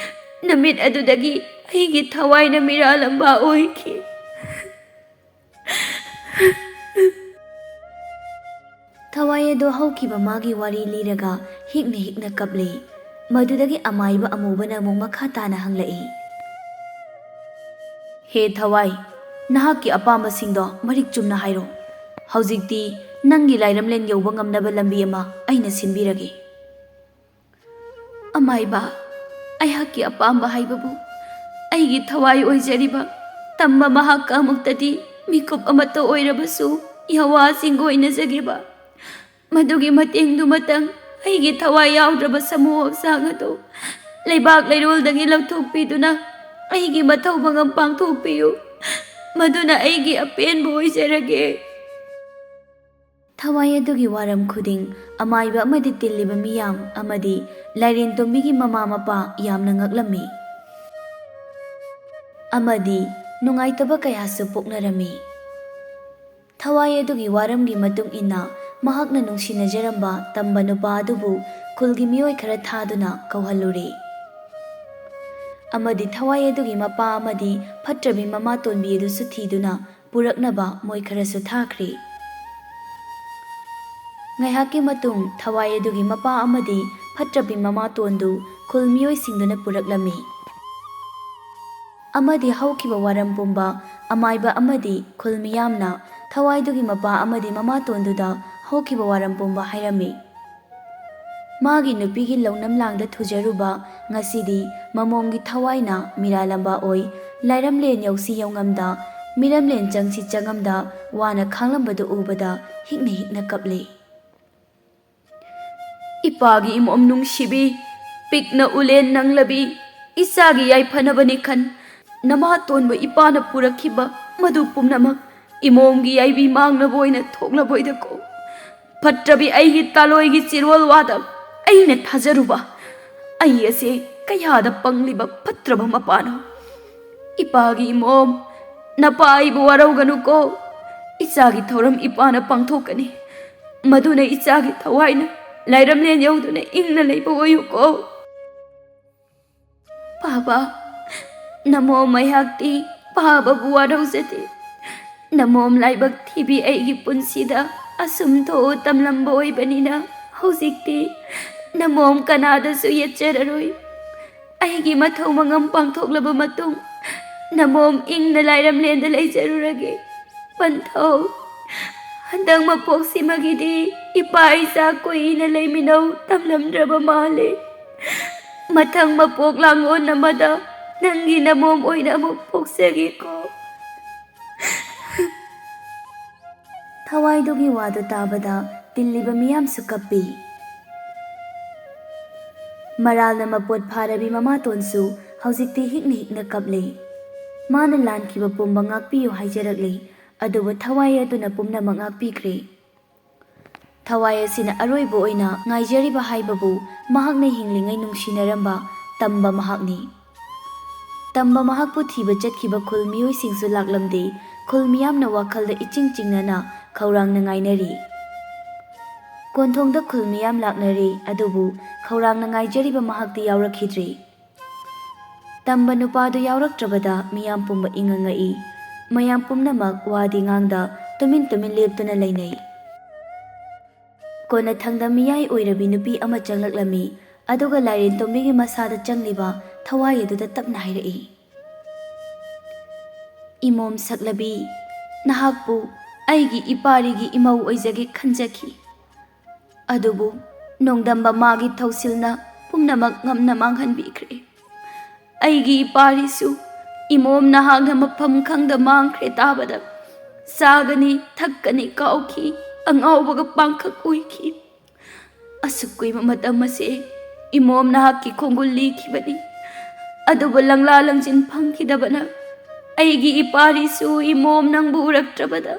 ꯅꯨꯃꯤꯠ ꯑꯗꯨꯗꯒꯤ ꯑꯩꯒꯤ ꯊꯋꯥꯏꯅ ꯃꯤꯔꯥꯜ ꯑꯃ ꯑꯣꯏꯈꯤ꯫ ꯊꯋꯥꯏ ꯑꯗꯣ ꯍꯧꯈꯤꯕ ꯃꯥꯒꯤ ꯋꯥꯔꯤ ꯂꯤꯔꯒ ꯍꯤꯛꯅ ꯍꯤꯛꯅ ꯀꯞꯂꯤ꯫ ꯃꯗꯨꯗꯒꯤ ꯑꯃꯥꯏꯕ ꯑꯃꯨꯕꯅ ꯑꯃꯨꯛ ꯃꯈꯥ ꯇꯥꯅ ꯍꯪꯂꯛꯏ, "ꯍꯦ ꯊꯋꯥꯏ, ꯅꯍꯥꯛꯀꯤ ꯑꯄꯥꯝꯕꯁꯤꯡꯗꯣ ꯃꯔꯤꯛ ꯆꯨꯝꯅ ꯍꯥꯏꯔꯣ꯫ ꯍꯧꯖꯤꯛꯇꯤ ꯅꯪꯒꯤ ꯂꯥꯏꯔꯝꯂꯦꯟ ꯌꯧꯕ ꯉꯝꯅꯕ ꯂꯝꯕꯤ ꯑꯃ ꯑꯩꯅ ꯁꯤꯟꯕꯤꯔꯒꯦ꯫" ꯑꯃꯥꯏꯕ, ꯑꯩꯍꯥꯛꯀꯤ ꯑꯄꯥꯝꯕ ꯍꯥꯏꯕꯕꯨ ꯑꯩꯒꯤ ꯊꯋꯥꯏ ꯑꯣꯏꯖꯔꯤꯕ ꯇꯝꯕ ꯃꯍꯥꯛꯀ ꯑꯃꯨꯛꯇꯗꯤ ꯃꯤꯀꯨꯞ ꯑꯃꯠꯇ ꯑꯣꯏꯔꯕꯁꯨ ꯌꯥꯋꯥꯁꯤꯡꯒ ꯑꯣꯏꯅꯖꯒꯦꯕ꯫ ꯃꯗꯨꯒꯤ ꯃꯇꯦꯡꯗꯨꯃꯇꯪ ꯑꯩꯒꯤ ꯊꯋꯥꯏ ꯌꯥꯎꯗ꯭ꯔꯕ ꯁꯃꯨ ꯍꯛꯆꯥꯡ ꯑꯗꯨ ꯂꯩꯕꯥꯛ ꯂꯩꯔꯣꯜꯗꯒꯤ ꯂꯧꯊꯣꯛꯄꯤꯗꯨꯅ ꯑꯩꯒꯤ ꯃꯊꯧ ꯃꯉꯝ ꯄꯥꯡꯊꯣꯛꯄꯤꯌꯨ꯫ ꯃꯗꯨꯅ ꯑꯩꯒꯤ ꯑꯄꯦꯟꯕ ꯑꯣꯏꯖꯔꯒꯦ꯫ ꯊꯋꯥꯏ ꯑꯗꯨꯒꯤ ꯋꯥꯔꯝ ꯈꯨꯗꯤꯡ ꯑꯃꯥꯏꯕ ꯑꯃꯗꯤ ꯇꯤꯜꯂꯤꯕ ꯃꯤꯌꯥꯝ ꯑꯃꯗꯤ ꯂꯥꯏꯔꯦꯟ ꯇꯣꯝꯕꯤꯒꯤ ꯃꯃꯥ ꯃꯄꯥ ꯌꯥꯝꯅ ꯉꯛꯂꯝꯃꯤ ꯑꯃꯗꯤ ꯅꯨꯡꯉꯥꯏꯇꯕ ꯀꯌꯥꯁꯨ ꯄꯣꯛꯅꯔꯝꯃꯤ꯫ ꯊꯋꯥꯏ ꯑꯗꯨꯒꯤ ꯋꯥꯔꯝꯒꯤ ꯃꯇꯨꯡ ꯏꯟꯅ ꯃꯍꯥꯛꯅ ꯅꯨꯡꯁꯤꯅꯖꯔꯝꯕ ꯇꯝꯕ ꯅꯨꯄꯥ ꯑꯗꯨꯕꯨ ꯈꯨꯜꯒꯤ ꯃꯤꯑꯣꯏ ꯈꯔ ꯊꯥꯗꯨꯅ ꯀꯧꯍꯜꯂꯨꯔꯦ꯫ ꯑꯃꯗꯤ ꯊꯋꯥꯏ ꯑꯗꯨꯒꯤ ꯃꯄꯥ ꯑꯃꯗꯤ ꯐꯠꯇ꯭ꯔꯕꯤ ꯃꯃꯥꯇꯣꯟꯕꯤ ꯑꯗꯨꯁꯨ ꯊꯤꯗꯨꯅ ꯄꯨꯔꯛꯅꯕ ꯃꯣꯏ ꯈꯔꯁꯨ ꯊꯥꯈ꯭ꯔꯦ꯫ ꯉꯥꯏꯍꯥꯛꯀꯤ ꯃꯇꯨꯡ ꯊꯋꯥꯏ ꯑꯗꯨꯒꯤ ꯃꯄꯥ ꯑꯃꯗꯤ ꯐꯠꯇ꯭ꯔꯕꯤ ꯃꯃꯥꯇꯣꯟꯗꯨ ꯈꯨꯜ ꯃꯤꯑꯣꯏꯁꯤꯡꯗꯨꯅ ꯄꯨꯔꯛꯂꯝꯃꯤ꯫ ꯑꯃꯗꯤ ꯍꯧꯈꯤꯕ ꯋꯥꯔꯝ ꯄꯨꯝꯕ ꯑꯃꯥꯏꯕ ꯑꯃꯗꯤ ꯈꯨꯜ ꯃꯤꯌꯥꯝꯅ ꯊꯋꯥꯏꯗꯨꯒꯤ ꯃꯄꯥ ꯑꯃꯗꯤ ꯃꯃꯥꯇꯣꯟꯗꯨꯗ ꯍꯧꯈꯤꯕ ꯋꯥꯔꯝ ꯄꯨꯝꯕ ꯍꯥꯏꯔꯝꯃꯤ꯫ ꯃꯥꯒꯤ ꯅꯨꯄꯤꯒꯤ ꯂꯧꯅꯝ ꯂꯥꯡꯗ ꯊꯨꯖꯔꯨꯕ ꯉꯁꯤꯗꯤ ꯃꯃꯣꯝꯒꯤ ꯊꯋꯥꯏꯅ ꯃꯤꯔꯥꯂꯝꯕ ꯑꯣꯏ ꯂꯥꯏꯔꯝꯂꯦꯟ ꯌꯧꯁꯤ ꯌꯧꯉꯝꯗ, ꯃꯤꯔꯝꯂꯦꯟ ꯆꯪꯁꯤ ꯆꯪꯉꯝꯗ ꯋꯥꯅ ꯈꯥꯡꯂꯝꯕꯗꯨ ꯎꯕꯗ ꯍꯤꯛꯅ ꯍꯤꯛꯅ ꯀꯞꯂꯤ꯫ ꯏꯄꯥꯒꯤ ꯏꯃꯣꯝ ꯅꯨꯡꯁꯤꯕꯤ, ꯄꯤꯛꯅ ꯎꯂꯦꯟ ꯅꯪꯂꯕꯤ, ꯏꯆꯥꯒꯤ ꯌꯥꯏꯐꯅꯕꯅꯤ ꯈꯟ, ꯅꯃꯥꯇꯣꯟꯕ ꯏꯄꯥꯅ ꯄꯨꯔꯛꯈꯤꯕ ꯃꯗꯨ ꯄꯨꯝꯅꯃꯛ ꯏꯃꯣꯝꯒꯤ ꯌꯥꯏꯕꯤ ꯃꯥꯡꯅꯕ ꯑꯣꯏꯅ ꯊꯣꯛꯂꯕꯣꯏꯗꯀꯣ꯫ ꯐꯠꯇ꯭ꯔꯕꯤ ꯑꯩꯒꯤ ꯇꯥꯂꯣꯏꯒꯤ ꯆꯤꯔꯣꯜ ꯋꯥꯗ ꯑꯩꯅ ꯊꯥꯖꯔꯨꯕ ꯑꯩ ꯑꯁꯦ ꯀꯌꯥꯗ ꯄꯪꯂꯤꯕ ꯐꯠꯇ꯭ꯔꯕ ꯃꯄꯥꯅꯣ꯫ ꯏꯄꯥꯒꯤ ꯏꯃꯣꯝ, ꯅꯄꯥ ꯑꯩꯕꯨ ꯋꯥꯔꯧꯒꯅꯨꯀꯣ꯫ ꯏꯆꯥꯒꯤ ꯊꯧꯔꯝ ꯏꯄꯥꯅ ꯄꯥꯡꯊꯣꯛꯀꯅꯤ꯫ ꯃꯗꯨꯅ ꯏꯆꯥꯒꯤ ꯊꯋꯥꯏꯅ ꯂꯥꯏꯔꯝꯂꯦꯟ ꯌꯧꯗꯨꯅ ꯏꯪꯅ ꯂꯩꯕ ꯑꯣꯏꯌꯨꯀꯣ꯫ ꯄꯥꯕ, ꯅꯃꯣꯝ ꯑꯩꯍꯥꯛꯇꯤ ꯄꯥꯕꯕꯨ ꯋꯥꯔꯧꯖꯗꯦ꯫ ꯅꯃꯣꯝ ꯂꯥꯏꯕꯛ ꯊꯤꯕꯤ ꯑꯩꯒꯤ ꯄꯨꯟꯁꯤꯗ ꯑꯁꯨꯝ ꯊꯣꯛꯎ ꯇꯝꯂꯝꯕ ꯑꯣꯏꯕꯅꯤꯅ ꯍꯧꯖꯤꯛꯇꯤ ꯅꯃꯣꯝ ꯀꯅꯥꯗꯁꯨ ꯌꯦꯠꯆꯔꯔꯣꯏ꯫ ꯑꯩꯒꯤ ꯃꯊꯧ ꯃꯉꯝ ꯄꯥꯡꯊꯣꯛꯂꯕ ꯃꯇꯨꯡ ꯅꯃꯣꯝ ꯏꯪꯅ ꯂꯥꯏꯔꯝꯂꯦꯟꯗ ꯂꯩꯖꯔꯨꯔꯒꯦ꯫ ꯄꯟꯊꯧ, ꯍꯟꯗꯛ ꯃꯄꯣꯛꯁꯤꯃꯒꯤꯗꯤ ꯏꯄꯥ ꯏꯆꯥ ꯀꯨꯏꯅ ꯂꯩꯃꯤꯟꯅꯧ ꯇꯝꯂꯝꯗ꯭ꯔꯕ ꯃꯥꯜꯂꯦ꯫ ꯃꯊꯪ ꯃꯄꯣꯛ ꯂꯥꯡꯑꯣꯟ ꯑꯃꯗ ꯅꯪꯒꯤ ꯅꯃꯣꯝ ꯑꯣꯏꯅ ꯑꯃꯨꯛ ꯄꯣꯛꯆꯒꯦꯀꯣ꯫ ꯊꯋꯥꯏꯗꯨꯒꯤ ꯋꯥꯗꯨ ꯇꯥꯕꯗ ꯇꯤꯜꯂꯤꯕ ꯃꯤꯌꯥꯝꯁꯨ ꯀꯞꯄꯤ꯫ ꯃꯔꯥꯜꯅ ꯃꯄꯣꯠ ꯐꯥꯔꯕꯤ ꯃꯃꯥꯇꯣꯟꯁꯨ ꯍꯧꯖꯤꯛꯇꯤ ꯍꯤꯛꯅ ꯍꯤꯛꯅ ꯀꯞꯂꯦ꯫ ꯃꯥꯅ ꯂꯥꯟꯈꯤꯕ ꯄꯨꯝꯕ ꯉꯥꯛꯄꯤꯌꯨ ꯍꯥꯏꯖꯔꯛꯂꯤ, ꯑꯗꯨꯕꯨ ꯊꯋꯥꯏ ꯑꯗꯨꯅ ꯄꯨꯝꯅꯃꯛ ꯉꯥꯛꯄꯤꯈ꯭ꯔꯦ꯫ ꯊꯋꯥꯏ ꯑꯁꯤꯅ ꯑꯔꯣꯏꯕ ꯑꯣꯏꯅ ꯉꯥꯏꯖꯔꯤꯕ ꯍꯥꯏꯕꯕꯨ ꯃꯍꯥꯛꯅ ꯍꯤꯡꯂꯤꯉꯩ ꯅꯨꯡꯁꯤꯅꯔꯝꯕ ꯇꯝꯕ ꯃꯍꯥꯛꯅꯤ꯫ ꯇꯝꯕ ꯃꯍꯥꯛꯄꯨ ꯊꯤꯕ ꯆꯠꯈꯤꯕ ꯈꯨꯜ ꯃꯤꯑꯣꯏꯁꯤꯡꯁꯨ ꯂꯥꯛꯂꯝꯗꯦ꯫ ꯈꯨꯜ ꯃꯤꯌꯥꯝꯅ ꯋꯥꯈꯜꯗ ꯏꯆꯤꯡ ꯆꯤꯡꯅꯅ ꯈꯧꯔꯥꯡꯅ ꯉꯥꯏꯅꯔꯤ꯫ ꯀꯣꯟꯊꯣꯡꯗ ꯈꯨꯜ ꯃꯤꯌꯥꯝ ꯂꯥꯛꯅꯔꯦ, ꯑꯗꯨꯕꯨ ꯈꯧꯔꯥꯡꯅ ꯉꯥꯏꯖꯔꯤꯕ ꯃꯍꯥꯛꯇꯤ ꯌꯥꯎꯔꯛꯈꯤꯗ꯭ꯔꯦ꯫ ꯇꯝꯕ ꯅꯨꯄꯥꯗꯨ ꯌꯥꯎꯔꯛꯇ꯭ꯔꯕꯗ ꯃꯤꯌꯥꯝ ꯄꯨꯝꯕ ꯏꯪꯉꯪꯉꯛꯏ꯫ ꯃꯌꯥꯝ ꯄꯨꯝꯅꯃꯛ ꯋꯥꯗꯤ ꯉꯥꯡꯗ ꯇꯨꯃꯤꯟ ꯇꯨꯃꯤꯟ ꯂꯦꯞꯇꯨꯅ ꯂꯩꯅꯩ꯫ ꯀꯣꯟꯅꯊꯪꯗ ꯃꯤꯌꯥꯏ ꯑꯣꯏꯔꯕꯤ ꯅꯨꯄꯤ ꯑꯃ ꯆꯪꯂꯛꯂꯝꯃꯤ, ꯑꯗꯨꯒ ꯂꯥꯏꯔꯦꯟ ꯇꯣꯝꯕꯤꯒꯤ ꯃꯁꯥꯗ ꯆꯪꯂꯤꯕ ꯊꯋꯥꯏ ꯑꯗꯨꯗ ꯇꯞꯅ ꯍꯥꯏꯔꯛꯏ, "ꯏꯃꯣꯝ ꯁꯛꯂꯕꯤ, ꯅꯍꯥꯛꯄꯨ ꯑꯩꯒꯤ ꯏꯄꯥꯔꯤꯒꯤ ꯏꯃꯧ ꯑꯣꯏꯖꯒꯦ ꯈꯟꯖꯈꯤ꯫ ꯑꯗꯨꯕꯨ ꯅꯣꯡꯗꯝꯕ ꯃꯥꯒꯤ ꯊꯧꯁꯤꯜꯅ ꯄꯨꯝꯅꯃꯛ ꯉꯝꯅ ꯃꯥꯡꯍꯟꯕꯤꯈ꯭ꯔꯦ꯫ ꯑꯩꯒꯤ ꯏꯄꯥꯔꯤꯁꯨ ꯏꯃꯣꯝ ꯅꯍꯥꯛꯅ ꯃꯐꯝ ꯈꯪꯗ ꯃꯥꯡꯈ꯭ꯔꯦ ꯇꯥꯕꯗ ꯆꯥꯒꯅꯤ ꯊꯛꯀꯅꯤ ꯀꯥꯎꯈꯤ, ꯑꯉꯥꯎꯕꯒ ꯄꯥꯡꯈꯛ ꯑꯣꯏꯈꯤ꯫ ꯑꯁꯨꯛ ꯀꯨꯏꯕ ꯃꯇꯝ ꯑꯁꯦ ꯏꯃꯣꯝ ꯅꯍꯥꯛꯀꯤ ꯈꯣꯡꯒꯨꯜ ꯂꯤꯈꯤꯕꯅꯤ, ꯑꯗꯨꯕꯨ ꯂꯪꯂꯥ ꯂꯪꯖꯤꯟ ꯐꯪꯈꯤꯗꯕꯅ ꯑꯩꯒꯤ ꯏꯄꯥꯔꯤꯁꯨ ꯏꯃꯣꯝ ꯅꯪꯕꯨ ꯎꯔꯛꯇ꯭ꯔꯕꯗ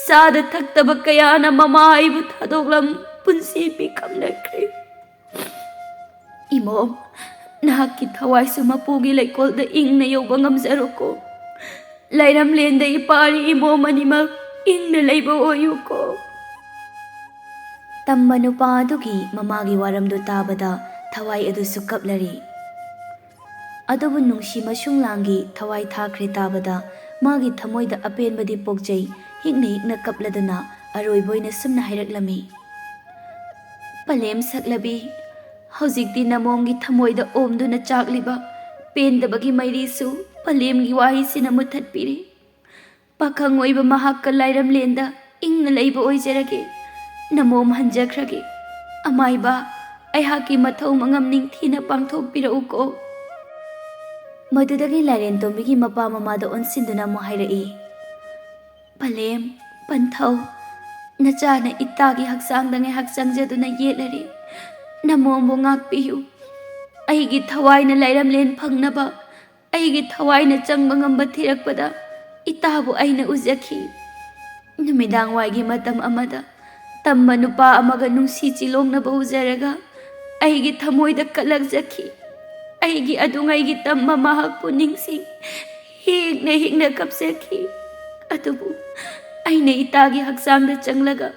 ꯆꯥꯗ ꯊꯛꯇꯕ ꯀꯌꯥꯅ ꯃꯃꯥ ꯑꯩꯕꯨ ꯊꯥꯗꯣꯛꯂꯝ ꯄꯨꯟꯁꯤ ꯄꯤꯈꯝꯅꯈ꯭ꯔꯦ꯫ ꯏꯃꯣꯝ, ꯅꯍꯥꯛꯀꯤ ꯊꯋꯥꯏꯁꯨ ꯃꯄꯨꯒꯤ ꯂꯩꯀꯣꯜꯗ ꯏꯪꯅ ꯌꯧꯕ ꯉꯝꯖꯔꯣꯀꯣ꯫ ꯂꯩꯔꯝꯂꯦꯟꯗ ꯏꯄꯥꯔꯤ ꯏꯃꯣꯝ ꯑꯅꯤꯃꯛ ꯏꯪꯅ ꯂꯩꯕ ꯑꯣꯏꯌꯨꯀꯣ꯫" ꯇꯝꯕ ꯅꯨꯄꯥ ꯑꯗꯨꯒꯤ ꯃꯃꯥꯒꯤ ꯋꯥꯔꯝꯗꯨ ꯇꯥꯕꯗ ꯊꯋꯥꯏ ꯑꯗꯨꯁꯨ ꯀꯞꯂꯔꯤ꯫ ꯑꯗꯨꯕꯨ ꯅꯨꯡꯁꯤ ꯃꯁꯨꯡ ꯂꯥꯡꯒꯤ ꯊꯋꯥꯏ ꯊꯥꯈ꯭ꯔꯦ ꯇꯥꯕꯗ ꯃꯥꯒꯤ ꯊꯃꯣꯏꯗ ꯑꯄꯦꯟꯕꯗꯤ ꯄꯣꯛꯆꯩ꯫ ꯍꯤꯛꯅ ꯍꯤꯛꯅ ꯀꯞꯂꯗꯨꯅ ꯑꯔꯣꯏꯕ ꯑꯣꯏꯅ ꯁꯨꯝꯅ ꯍꯥꯏꯔꯛꯂꯝꯃꯤ, "ꯄꯂꯦꯝ ꯁꯛꯂꯕꯤ, ꯍꯧꯖꯤꯛꯇꯤ ꯅꯃꯣꯝꯒꯤ ꯊꯃꯣꯏꯗ ꯑꯣꯝꯗꯨꯅ ꯆꯥꯛꯂꯤꯕ ꯄꯦꯟꯗꯕꯒꯤ ꯃꯩꯔꯤꯁꯨ ꯄꯂꯦꯝꯒꯤ ꯋꯥꯍꯩꯁꯤꯅ ꯃꯨꯠꯊꯠꯄꯤꯔꯦ꯫ ꯄꯥꯈꯪ ꯑꯣꯏꯕ ꯃꯍꯥꯛꯀ ꯂꯥꯏꯔꯝꯂꯦꯟꯗ ꯏꯪꯅ ꯂꯩꯕ ꯑꯣꯏꯖꯔꯒꯦ꯫ ꯅꯃꯣꯝ ꯍꯟꯖꯈ꯭ꯔꯒꯦ꯫ ꯑꯃꯥꯏꯕ, ꯑꯩꯍꯥꯛꯀꯤ ꯃꯊꯧ ꯃꯉꯝ ꯅꯤꯡꯊꯤꯅ ꯄꯥꯡꯊꯣꯛꯄꯤꯔꯛꯎꯀꯣ꯫" ꯃꯗꯨꯗꯒꯤ ꯂꯥꯏꯔꯦꯟ ꯇꯣꯝꯕꯤꯒꯤ ꯃꯄꯥ ꯃꯃꯥꯗ ꯑꯣꯟꯁꯤꯟꯗꯨꯅ ꯑꯃꯨꯛ ꯍꯥꯏꯔꯛꯏ, "ꯄꯂꯦꯝ, ꯄꯟꯊꯧ, ꯅꯆꯥꯅ ꯏꯇꯥꯒꯤ ꯍꯛꯆꯥꯡꯗ ꯉꯥꯏꯍꯥꯛ ꯆꯪꯖꯗꯨꯅ ꯌꯦꯠꯂꯔꯦ꯫ ꯅꯃꯣꯝꯕꯨ ꯉꯥꯛꯄꯤꯌꯨ꯫ ꯑꯩꯒꯤ ꯊꯋꯥꯏꯅ ꯂꯥꯏꯔꯝꯂꯦꯟ ꯐꯪꯅꯕ ꯑꯩꯒꯤ ꯊꯋꯥꯏꯅ ꯆꯪꯕ ꯉꯝꯕ ꯊꯤꯔꯛꯄꯗ ꯏꯇꯥꯕꯨ ꯑꯩꯅ ꯎꯖꯈꯤ꯫ ꯅꯨꯃꯤꯗꯥꯡꯋꯥꯏꯒꯤ ꯃꯇꯝ ꯑꯃꯗ ꯇꯝꯕ ꯅꯨꯄꯥ ꯑꯃꯒ ꯅꯨꯡꯁꯤ ꯆꯤꯂꯣꯡꯅꯕ ꯎꯖꯔꯒ ꯑꯩꯒꯤ ꯊꯃꯣꯏꯗ ꯀꯂꯛꯆꯈꯤ꯫ ꯑꯩꯒꯤ ꯑꯗꯨꯉꯩꯒꯤ ꯇꯝꯕ ꯃꯍꯥꯛꯄꯨ ꯅꯤꯡꯁꯤꯡ ꯍꯤꯡꯅ ꯍꯤꯡꯅ ꯀꯞꯆꯈꯤ꯫ ꯑꯗꯨꯕꯨ ꯑꯩꯅ ꯏꯇꯥꯒꯤ ꯍꯛꯆꯥꯡꯗ ꯆꯪꯂꯒ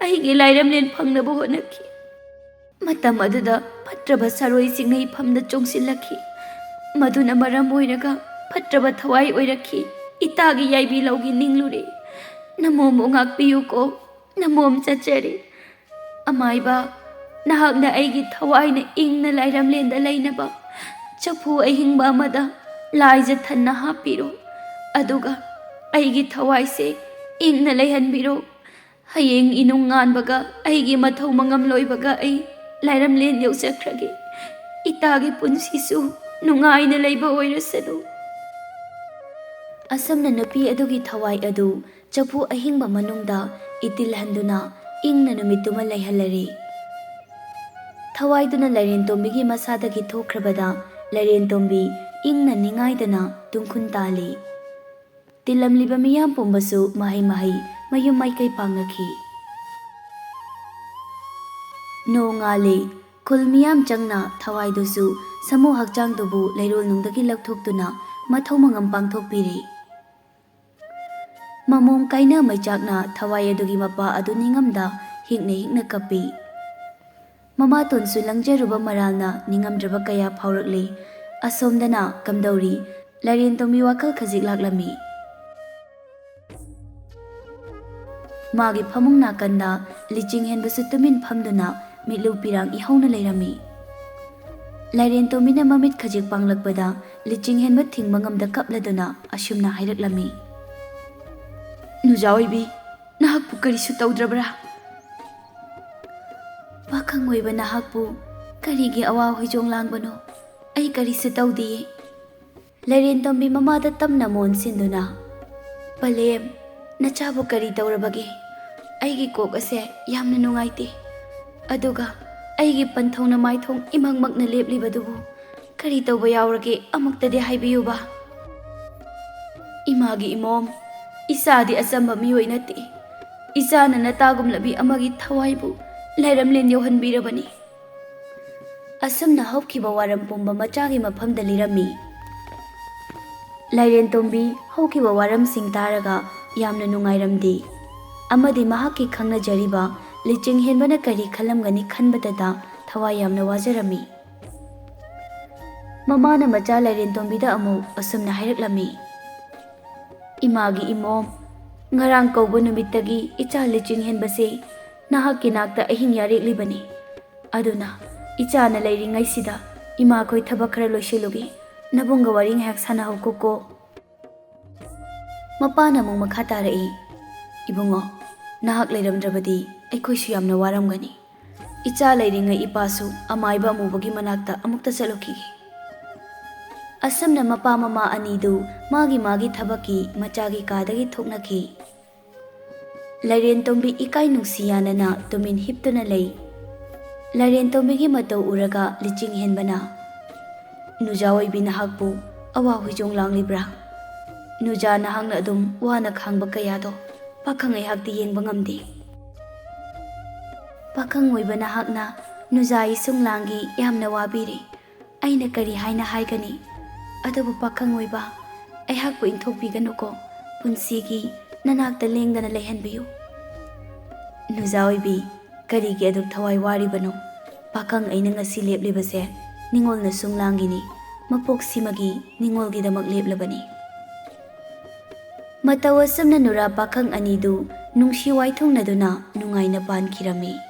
ꯑꯩꯒꯤ ꯂꯥꯏꯔꯝꯂꯦꯟ ꯐꯪꯅꯕ ꯍꯣꯠꯅꯈꯤ꯫ ꯃꯇꯝ ꯑꯗꯨꯗ ꯐꯠꯇ꯭ꯔꯕ ꯁꯥꯔꯣꯏꯁꯤꯡꯅ ꯏꯐꯝꯗ ꯆꯣꯡꯁꯤꯜꯂꯛꯈꯤ꯫ ꯃꯗꯨꯅ ꯃꯔꯝ ꯑꯣꯏꯔꯒ ꯐꯠꯇ꯭ꯔꯕ ꯊꯋꯥꯏ ꯑꯣꯏꯔꯛꯈꯤ꯫ ꯏꯇꯥꯒꯤ ꯌꯥꯏꯕꯤ ꯂꯧꯒꯤ ꯅꯤꯡꯂꯨꯔꯦ꯫ ꯅꯃꯣꯝꯕꯨ ꯉꯥꯛꯄꯤꯌꯨꯀꯣ꯫ ꯅꯃꯣꯝ ꯆꯠꯆꯔꯦ꯫ ꯑꯃꯥꯏꯕ, ꯅꯍꯥꯛꯅ ꯑꯩꯒꯤ ꯊꯋꯥꯏꯅ ꯏꯪꯅ ꯂꯥꯏꯔꯝꯂꯦꯟꯗ ꯂꯩꯅꯕ ꯆꯐꯨ ꯑꯍꯤꯡꯕ ꯑꯃꯗ ꯂꯥꯏꯖ ꯊꯟꯅ ꯍꯥꯞꯄꯤꯔꯣ꯫ ꯑꯗꯨꯒ ꯑꯩꯒꯤ ꯊꯋꯥꯏꯁꯦ ꯏꯪꯅ ꯂꯩꯍꯟꯕꯤꯔꯣ꯫ ꯍꯌꯦꯡ ꯏꯅꯨꯡ ꯉꯥꯟꯕꯒ ꯑꯩꯒꯤ ꯃꯊꯧ ꯃꯉꯝ ꯂꯣꯏꯕꯒ ꯑꯩ ꯂꯥꯏꯔꯝꯂꯦꯟ ꯌꯧꯖꯈ꯭ꯔꯒꯦ꯫ ꯏꯇꯥꯒꯤ ꯄꯨꯟꯁꯤꯁꯨ ꯅꯨꯡꯉꯥꯏꯅ ꯂꯩꯕ ꯑꯣꯏꯔꯁꯅꯨ꯫ ꯑꯁꯨꯝꯅ ꯅꯨꯄꯤ ꯑꯗꯨꯒꯤ ꯊꯋꯥꯏ ꯑꯗꯨ ꯆꯐꯨ ꯑꯍꯤꯡꯕ ꯃꯅꯨꯡꯗ ꯏꯇꯤꯜꯍꯟꯗꯨꯅ ꯏꯪꯅ ꯅꯨꯃꯤꯠꯇꯨꯃ ꯂꯩꯍꯜꯂꯔꯦ꯫ ꯊꯋꯥꯏꯗꯨꯅ ꯂꯥꯏꯔꯦꯟꯇꯣꯝꯕꯤꯒꯤ ꯃꯁꯥꯗꯒꯤ ꯊꯣꯛꯈ꯭ꯔꯕꯗ ꯂꯥꯏꯔꯦꯟꯇꯣꯝꯕꯤ ꯏꯪꯅ ꯅꯤꯡꯉꯥꯏꯗꯅ ꯇꯨꯡꯈꯨꯟ ꯇꯥꯜꯂꯤ꯫ ꯇꯤꯜꯂꯝꯂꯤꯕ ꯃꯤꯌꯥꯝ ꯄꯨꯝꯕꯁꯨ ꯃꯍꯩ ꯃꯍꯩ ꯃꯌꯨꯝ ꯃꯥꯏꯀꯩ ꯄꯥꯡꯅꯈꯤ꯫ ꯅꯣꯡꯉꯥꯜꯂꯦ꯫ ꯈꯨꯜ ꯃꯤꯌꯥꯝ ꯆꯪꯅ ꯊꯋꯥꯏꯗꯨꯁꯨ ꯁꯥꯃꯨ ꯍꯛꯆꯥꯡꯗꯨꯕꯨ ꯂꯩꯔꯣꯜꯅꯨꯡꯗꯒꯤ ꯂꯧꯊꯣꯛꯇꯨꯅ ꯃꯊꯧ ꯃꯉꯝ ꯄꯥꯡꯊꯣꯛꯄꯤꯔꯦ꯫ ꯃꯃꯣꯝ ꯀꯥꯏꯅ ꯃꯩꯆꯥꯛꯅ ꯊꯋꯥꯏ ꯑꯗꯨꯒꯤ ꯃꯄꯥ ꯑꯗꯨ ꯅꯤꯡꯉꯝꯗ ꯍꯤꯛꯅ ꯍꯤꯛꯅ ꯀꯞꯄꯤ꯫ ꯃꯃꯥꯇꯣꯟꯁꯨ ꯂꯪꯖꯔꯨꯕ ꯃꯔꯥꯜꯅ ꯅꯤꯡꯉꯝꯗ꯭ꯔꯕ ꯀꯌꯥ ꯐꯥꯎꯔꯛꯂꯤ꯫ ꯑꯁꯣꯝꯗꯅ ꯀꯝꯗꯧꯔꯤ? ꯂꯥꯏꯔꯦꯟꯇꯣꯝꯕꯤ ꯋꯥꯈꯜ ꯈꯖꯤꯛ ꯂꯥꯛꯂꯝꯃꯤ꯫ ꯃꯥꯒꯤ ꯐꯃꯨꯡ ꯅꯥꯀꯟꯗ ꯂꯤꯆꯤꯡ ꯍꯦꯟꯕꯁꯨ ꯇꯨꯃꯤꯟ ꯐꯝꯗꯨꯅ ꯃꯤꯠꯂꯨ ꯄꯤꯔꯥꯡ ꯏꯍꯧꯅ ꯂꯩꯔꯝꯃꯤ꯫ ꯂꯥꯏꯔꯦꯟꯇꯣꯝꯕꯤꯅ ꯃꯃꯤꯠ ꯈꯖꯤꯛ ꯄꯥꯡꯂꯛꯄꯗ ꯂꯤꯆꯤꯡ ꯍꯦꯟꯕ ꯊꯤꯡꯕ ꯉꯝꯗ ꯀꯞꯂꯗꯨꯅ ꯑꯁꯨꯝꯅ ꯍꯥꯏꯔꯛꯂꯝꯃꯤ꯫ ꯅꯨꯖꯥ ꯑꯣꯏꯕꯤ, ꯅꯍꯥꯛꯄꯨ ꯀꯔꯤꯁꯨ ꯇꯧꯗ꯭ꯔꯕ꯭ꯔꯥ? ꯄꯥꯈꯪ ꯑꯣꯏꯕ ꯅꯍꯥꯛꯄꯨ ꯀꯔꯤꯒꯤ ꯑꯋꯥ ꯍꯣꯏꯖꯣꯡ ꯂꯥꯡꯕꯅꯣ? ꯑꯩ ꯀꯔꯤꯁꯨ ꯇꯧꯗꯤꯌꯦ꯫ ꯂꯥꯏꯔꯦꯟꯇꯣꯝꯕꯤ ꯃꯃꯥꯗ ꯇꯞꯅ ꯃꯣꯟꯁꯤꯟꯗꯨꯅ, "ꯄꯂꯦꯝ, ꯅꯆꯥꯕꯨ ꯀꯔꯤ ꯇꯧꯔꯕꯒꯦ? ꯑꯩꯒꯤ ꯀꯣꯛ ꯑꯁꯦ ꯌꯥꯝꯅ ꯅꯨꯡꯉꯥꯏꯇꯦ꯫ ꯑꯗꯨꯒ ꯑꯩꯒꯤ ꯄꯟꯊꯧꯅ ꯃꯥꯏꯊꯣꯡ ꯏꯃꯛꯃꯛꯅ ꯂꯦꯞꯂꯤꯕꯗꯨꯕꯨ ꯀꯔꯤ ꯇꯧꯕ ꯌꯥꯎꯔꯒꯦ? ꯑꯃꯨꯛꯇꯗꯤ ꯍꯥꯏꯕꯤꯌꯨꯕ꯫ ꯏꯃꯥꯒꯤ ꯏꯃꯣꯝ, ꯏꯆꯥꯗꯤ ꯑꯆꯝꯕ ꯃꯤꯑꯣꯏ ꯅꯠꯇꯦ꯫ ꯏꯆꯥꯅ ꯅꯇꯥꯒꯨꯝꯂꯕꯤ ꯑꯃꯒꯤ ꯊꯋꯥꯏꯕꯨ ꯂꯥꯏꯔꯝꯂꯦꯟ ꯌꯧꯍꯟꯕꯤꯔꯕꯅꯤ꯫ ꯑꯁꯨꯝꯅ ꯍꯧꯈꯤꯕ ꯋꯥꯔꯝ ꯄꯨꯝꯕ ꯃꯆꯥꯒꯤ ꯃꯐꯝꯗ ꯂꯤꯔꯝꯃꯤ꯫ ꯂꯥꯏꯔꯦꯟ ꯇꯣꯝꯕꯤ ꯍꯧꯈꯤꯕ ꯋꯥꯔꯝꯁꯤꯡ ꯇꯥꯔꯒ ꯌꯥꯝꯅ ꯅꯨꯡꯉꯥꯏꯔꯝꯗꯦ, ꯑꯃꯗꯤ ꯃꯍꯥꯛꯀꯤ ꯈꯪꯅꯖꯔꯤꯕ ꯂꯤꯆꯤꯡ ꯍꯦꯟꯕꯅ ꯀꯔꯤ ꯈꯜꯂꯝꯒꯅꯤ ꯈꯟꯕꯗꯇ ꯊꯋꯥꯏ ꯌꯥꯝꯅ ꯋꯥꯖꯔꯝꯃꯤ꯫ ꯃꯃꯥꯅ ꯃꯆꯥ ꯂꯥꯏꯔꯦꯟ ꯇꯣꯝꯕꯤꯗ ꯑꯃꯨꯛ ꯑꯁꯨꯝꯅ ꯍꯥꯏꯔꯛꯂꯝꯃꯤ, "ꯏꯃꯥꯒꯤ ꯏꯃꯣꯝ, ꯉꯔꯥꯡ ꯀꯧꯕ ꯅꯨꯃꯤꯠꯇꯒꯤ ꯏꯆꯥ ꯂꯤꯆꯤꯡ ꯍꯦꯟꯕꯁꯦ ꯅꯍꯥꯛꯀꯤ ꯅꯥꯛꯇ ꯑꯍꯤꯡ ꯌꯥꯔꯦꯛꯂꯤꯕꯅꯤ꯫ ꯑꯗꯨꯅ ꯏꯆꯥꯅ ꯂꯩꯔꯤꯉꯩꯁꯤꯗ ꯏꯃꯥꯈꯣꯏ ꯊꯕꯛ ꯈꯔ ꯂꯣꯏꯁꯤꯜꯂꯨꯒꯦ, ꯅꯕꯨꯡꯒ ꯋꯥꯔꯤ ꯉꯥꯏꯍꯥꯛ ꯁꯥꯟꯅꯍꯧꯀꯣꯀꯣ꯫" ꯃꯄꯥꯅ ꯑꯃꯨꯛ ꯃꯈꯥ ꯇꯥꯔꯛꯏ, "ꯏꯕꯨꯡꯉꯣ, ꯅꯍꯥꯛ ꯂꯩꯔꯝꯗ꯭ꯔꯕꯗꯤ ꯑꯩꯈꯣꯏꯁꯨ ꯌꯥꯝꯅ ꯋꯥꯔꯝꯒꯅꯤ꯫ ꯏꯆꯥ ꯂꯩꯔꯤꯉꯩ ꯏꯄꯥꯁꯨ ꯑꯃꯥꯏꯕ ꯑꯃꯨꯕꯒꯤ ꯃꯅꯥꯛꯇ ꯑꯃꯨꯛꯇ ꯆꯠꯂꯨꯈꯤꯒꯦ꯫" ꯑꯁꯨꯝꯅ ꯃꯄꯥ ꯃꯃꯥ ꯑꯅꯤꯗꯨ ꯃꯥꯒꯤ ꯃꯥꯒꯤ ꯊꯕꯛꯀꯤ ꯃꯆꯥꯒꯤ ꯀꯥꯗꯒꯤ ꯊꯣꯛꯅꯈꯤ꯫ ꯂꯥꯏꯔꯦꯟ ꯇꯣꯝꯕꯤ ꯏꯀꯥꯏ ꯅꯨꯡꯁꯤ ꯌꯥꯅꯅ ꯇꯨꯃꯤꯟ ꯍꯤꯞꯇꯨꯅ ꯂꯩ꯫ ꯂꯥꯏꯔꯦꯟ ꯇꯣꯝꯕꯤꯒꯤ ꯃꯇꯧ ꯎꯔꯒ ꯂꯤꯆꯤꯡ ꯍꯦꯟꯕꯅ, "ꯅꯨꯖꯥ ꯑꯣꯏꯕꯤ, ꯅꯍꯥꯛꯄꯨ ꯑꯋꯥ ꯍꯨꯏꯖꯣꯡ ꯂꯥꯡꯂꯤꯕ꯭ꯔꯥ? ꯅꯨꯖꯥ, ꯅꯍꯥꯛꯅ ꯑꯗꯨꯝ ꯋꯥꯅ ꯈꯥꯡꯕ ꯀꯌꯥꯗꯣ ꯄꯥꯈꯪ ꯑꯩꯍꯥꯛꯇꯤ ꯌꯦꯡꯕ ꯉꯝꯗꯦ꯫" "ꯄꯥꯈꯪ ꯑꯣꯏꯕ ꯅꯍꯥꯛꯅ ꯅꯨꯖꯥ ꯏꯁꯨꯡ ꯂꯥꯡꯒꯤ ꯌꯥꯝꯅ ꯋꯥꯕꯤꯔꯦ꯫ ꯑꯩꯅ ꯀꯔꯤ ꯍꯥꯏꯅ ꯍꯥꯏꯒꯅꯤ? ꯑꯗꯨꯕꯨ ꯄꯥꯈꯪ ꯑꯣꯏꯕ, ꯑꯩꯍꯥꯛꯄꯨ ꯏꯟꯊꯣꯛꯄꯤꯒꯅꯨꯀꯣ, ꯄꯨꯟꯁꯤꯒꯤ ꯅꯅꯥꯛꯇ ꯂꯦꯡꯗꯅ ꯂꯩꯍꯟꯕꯤꯌꯨ꯫" "ꯅꯨꯖꯥ ꯑꯣꯏꯕꯤ, ꯀꯔꯤꯒꯤ ꯑꯗꯨꯛ ꯊꯋꯥꯏ ꯋꯥꯔꯤꯕꯅꯣ? ꯄꯥꯈꯪ ꯑꯩꯅ ꯉꯁꯤ ꯂꯦꯞꯂꯤꯕꯁꯦ ꯅꯤꯉꯣꯜꯅ ꯁꯨꯡ ꯂꯥꯡꯒꯤꯅꯤ, ꯃꯄꯣꯛꯁꯤꯃꯒꯤ ꯅꯤꯉꯣꯜꯒꯤꯗꯃꯛ ꯂꯦꯞꯂꯕꯅꯤ꯫" ꯃꯇꯧ ꯑꯁꯨꯝꯅ ꯅꯨꯔꯥ ꯄꯥꯈꯪ ꯑꯅꯤꯗꯨ ꯅꯨꯡꯁꯤ ꯋꯥꯏꯊꯨꯡꯅꯗꯨꯅ ꯅꯨꯡꯉꯥꯏꯅ ꯄꯥꯟꯈꯤꯔꯝꯃꯤ꯫